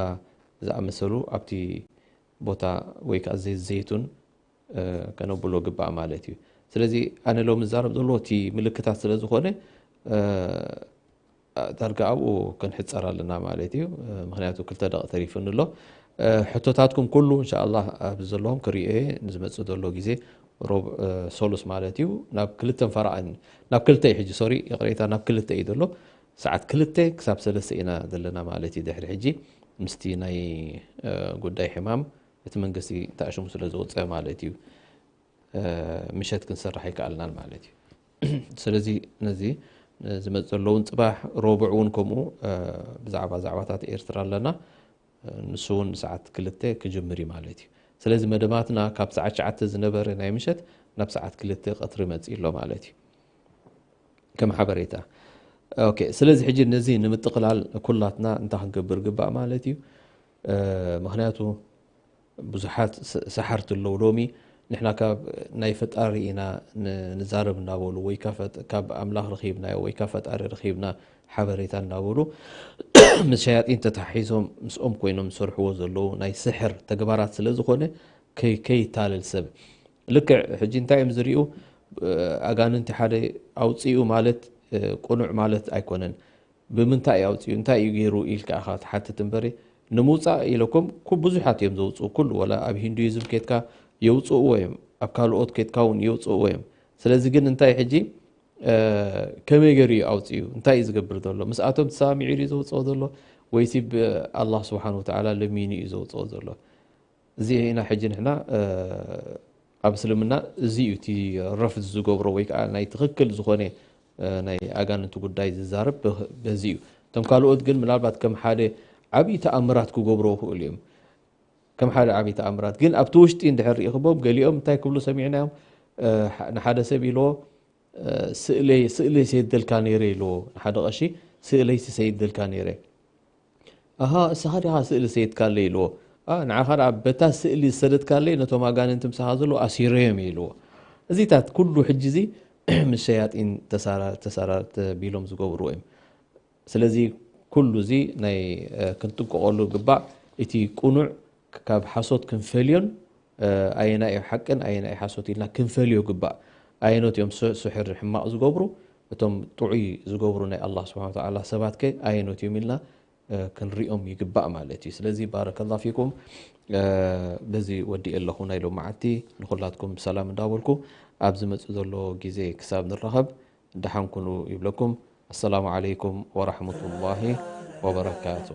ዝኣመሰሉ ኣብቲ ቦታ ወይ ከዓ ዘይት ዘይቱን ከነብሎ ግባእ ማለት እዩ። ስለዚ ኣነ ሎም ዝዛረብ ዘለዎ እቲ ምልክታት ስለ ዝኾነ ዳርጋ ኣብኡ ክንሕፀር ኣለና ማለት እዩ። ምክንያቱ ክልተ ደቂ ተሪፍኒ ኣሎ። ሕቶታትኩም ኩሉ እንሻኣላ ኣብዚ ዘለዎም ክሪኦ እየ ንዝመፅእ ዘሎ ግዜ ሮብ ሶሉስ ማለት እዩ ናብ ክልተን ፈራእን ናብ ክልተ እዩ ሕጂ ሶሪ ይቕሬታ ናብ ክልተ እዩ ዘሎ ሰዓት ክልተ ክሳብ ሰለስተ ኢና ዘለና ማለት እዩ ድሕሪ ሕጂ ምስቲ ናይ ጉዳይ ሕማም እቲ መንግስቲ ተኣሽሙ ስለ ዝወፀ ማለት እዩ ምሸት ክንሰርሕ ኣይከኣልናን ማለት እዩ። ስለዚ ነዚ ዝመፅ ዘለውን ፅባሕ ሮብዕ እውን ከምኡ ብዛዕባ ዛዕባታት ኤርትራ ኣለና ንሱ እውን ሰዓት ክልተ ክጅምር እዩ ማለት እዩ። ስለዚ መደባትና ካብ ሰዓት ሸዓተ ዝነበረ ናይ ምሸት ናብ ሰዓት ክልተ ቀትሪ መፅእ ኣሎ ማለት እዩ። ከም ሓበሬታ ስለዚ ሕጂ ነዚ ንምጥቕላል ኩላትና እንታይ ክንገብር ግባእ ማለት እዩ። ምክንያቱ ብዙሓት ሰሓርቲ ኣለዉ ሎሚ ንሕና ካብ ናይ ፈጣሪ ኢና ንዛረብ እናበሉ ወይ ካብ ኣምላኽ ረኺብናዮ ወይ ካብ ፈጣሪ ረኺብና ሓበሬታ እናበሉ ምስ ሸያጢን ተታሒዞም ምስኦም ኮይኖም ዝሰርሕዎ ዘለዉ ናይ ስሕር ተግባራት ስለ ዝኾነ ከይታለል ሰብ ልክዕ ሕጂ እንታይ እዮም ዝሪኡ ኣጋንንቲ ሓደ ኣውፅኡ ማለት ቁኑዕ ማለት ኣይኮነን። ብምንታይ እዩ ኣውፅኡ እንታይ እዩ ገይሩ ኢልካ ኢኻ ትሓትት እምበሪ ንምውፃእ ኢለኩም ኩ ብዙሓት እዮም ዘውፅኡ ኩሉ ወላ ኣብ ሂንዱይዝም ኬድካ የውፅእዎ እዮም ኣብ ካልኦት ኬድካ እውን የውፅእዎ እዮም። ስለዚ ግን እንታይ ሕጂ ከመይ ገይሩ እዩ ኣውፅኡ? እንታይ እዩ ዝገብር ዘሎ? ምስኣቶም ተሰማሚዑ እዩ ዘውፅኦ ዘሎ ወይሲ ብኣላህ ስብሓን ወተዓላ ለሚኑ እዩ ዘውፅኦ ዘሎ? እዚ ኢና ሕጂ ንሕና ኣብ እስልምና እዚ እዩ እቲ ረፍድ ዝገብሮ ወይ ከዓ ናይ ትኽክል ዝኾነ ናይ ኣጋንንቲ ጉዳይ ዝዛረብ በዚ እዩ። እቶም ካልኦት ግን ምናልባት ከም ሓደ ዓብዪ ተኣምራት ክገብሮ ይኽእሉ እዮም። ከም ሓደ ዓብዪ ተኣምራት ግን ኣብቲ ውሽጢ እንድሕር ርኢኽቦም ገሊኦም እንታይ ክብሉ ሰሚዕናዮም? ንሓደ ሰብ ኢልዎ ስእለይ ስእለይ ሰይደልካ ነይረ ኢልዎ። ንሓደ ቀሺ ስእለይ ሰይደልካ ነይረ። ኣሃ፣ እስኻ ዲኻ ስእሊ ሰይድካለይ ኢልዎ። ንዓኻ ደኣ በታ ስእሊ ዝሰደድካለይ ነቶም ኣጋንንቲ ምሳኻ ዘለዉ ኣሲረዮም ኢልዎ። እዚታት ኩሉ ሕጂ እዚ ምስ ሸያጢን ተሳራ ተሳራ ተቢሎም ዝገብርዎ እዮም። ስለዚ ኩሉ እዚ ናይ ክንጥንቀቐሉ ግባእ፣ እቲ ቅኑዕ ካብ ሓሶት ክንፈልዮን ኣየናይ እዩ ሓቅን ኣየናይ እዩ ሓሶት ኢልና ክንፈልዮ ግባእ። ኣየኖት እዮም ስሕር ሕማቕ ዝገብሩ፣ እቶም ጥዑይ ዝገብሩ ናይ ኣላህ ስብሓን ወተዓላ ሰባት ከ ኣየኖት እዮም ኢልና ክንሪኦም ይግባእ ማለት እዩ። ስለዚ ባረከላ ፊኩም፣ በዚ ወዲእ ኣለኹ ናይ ሎም መዓልቲ። ንኹላትኩም ሰላም እንዳበልኩ ኣብ ዝመፅእ ዘሎ ግዜ ክሳብ ንራኸብ ደሓን ኩኑ ይብለኩም። ኣሰላሙ ዓለይኩም ወራህመቱላሂ ወበረካቱ።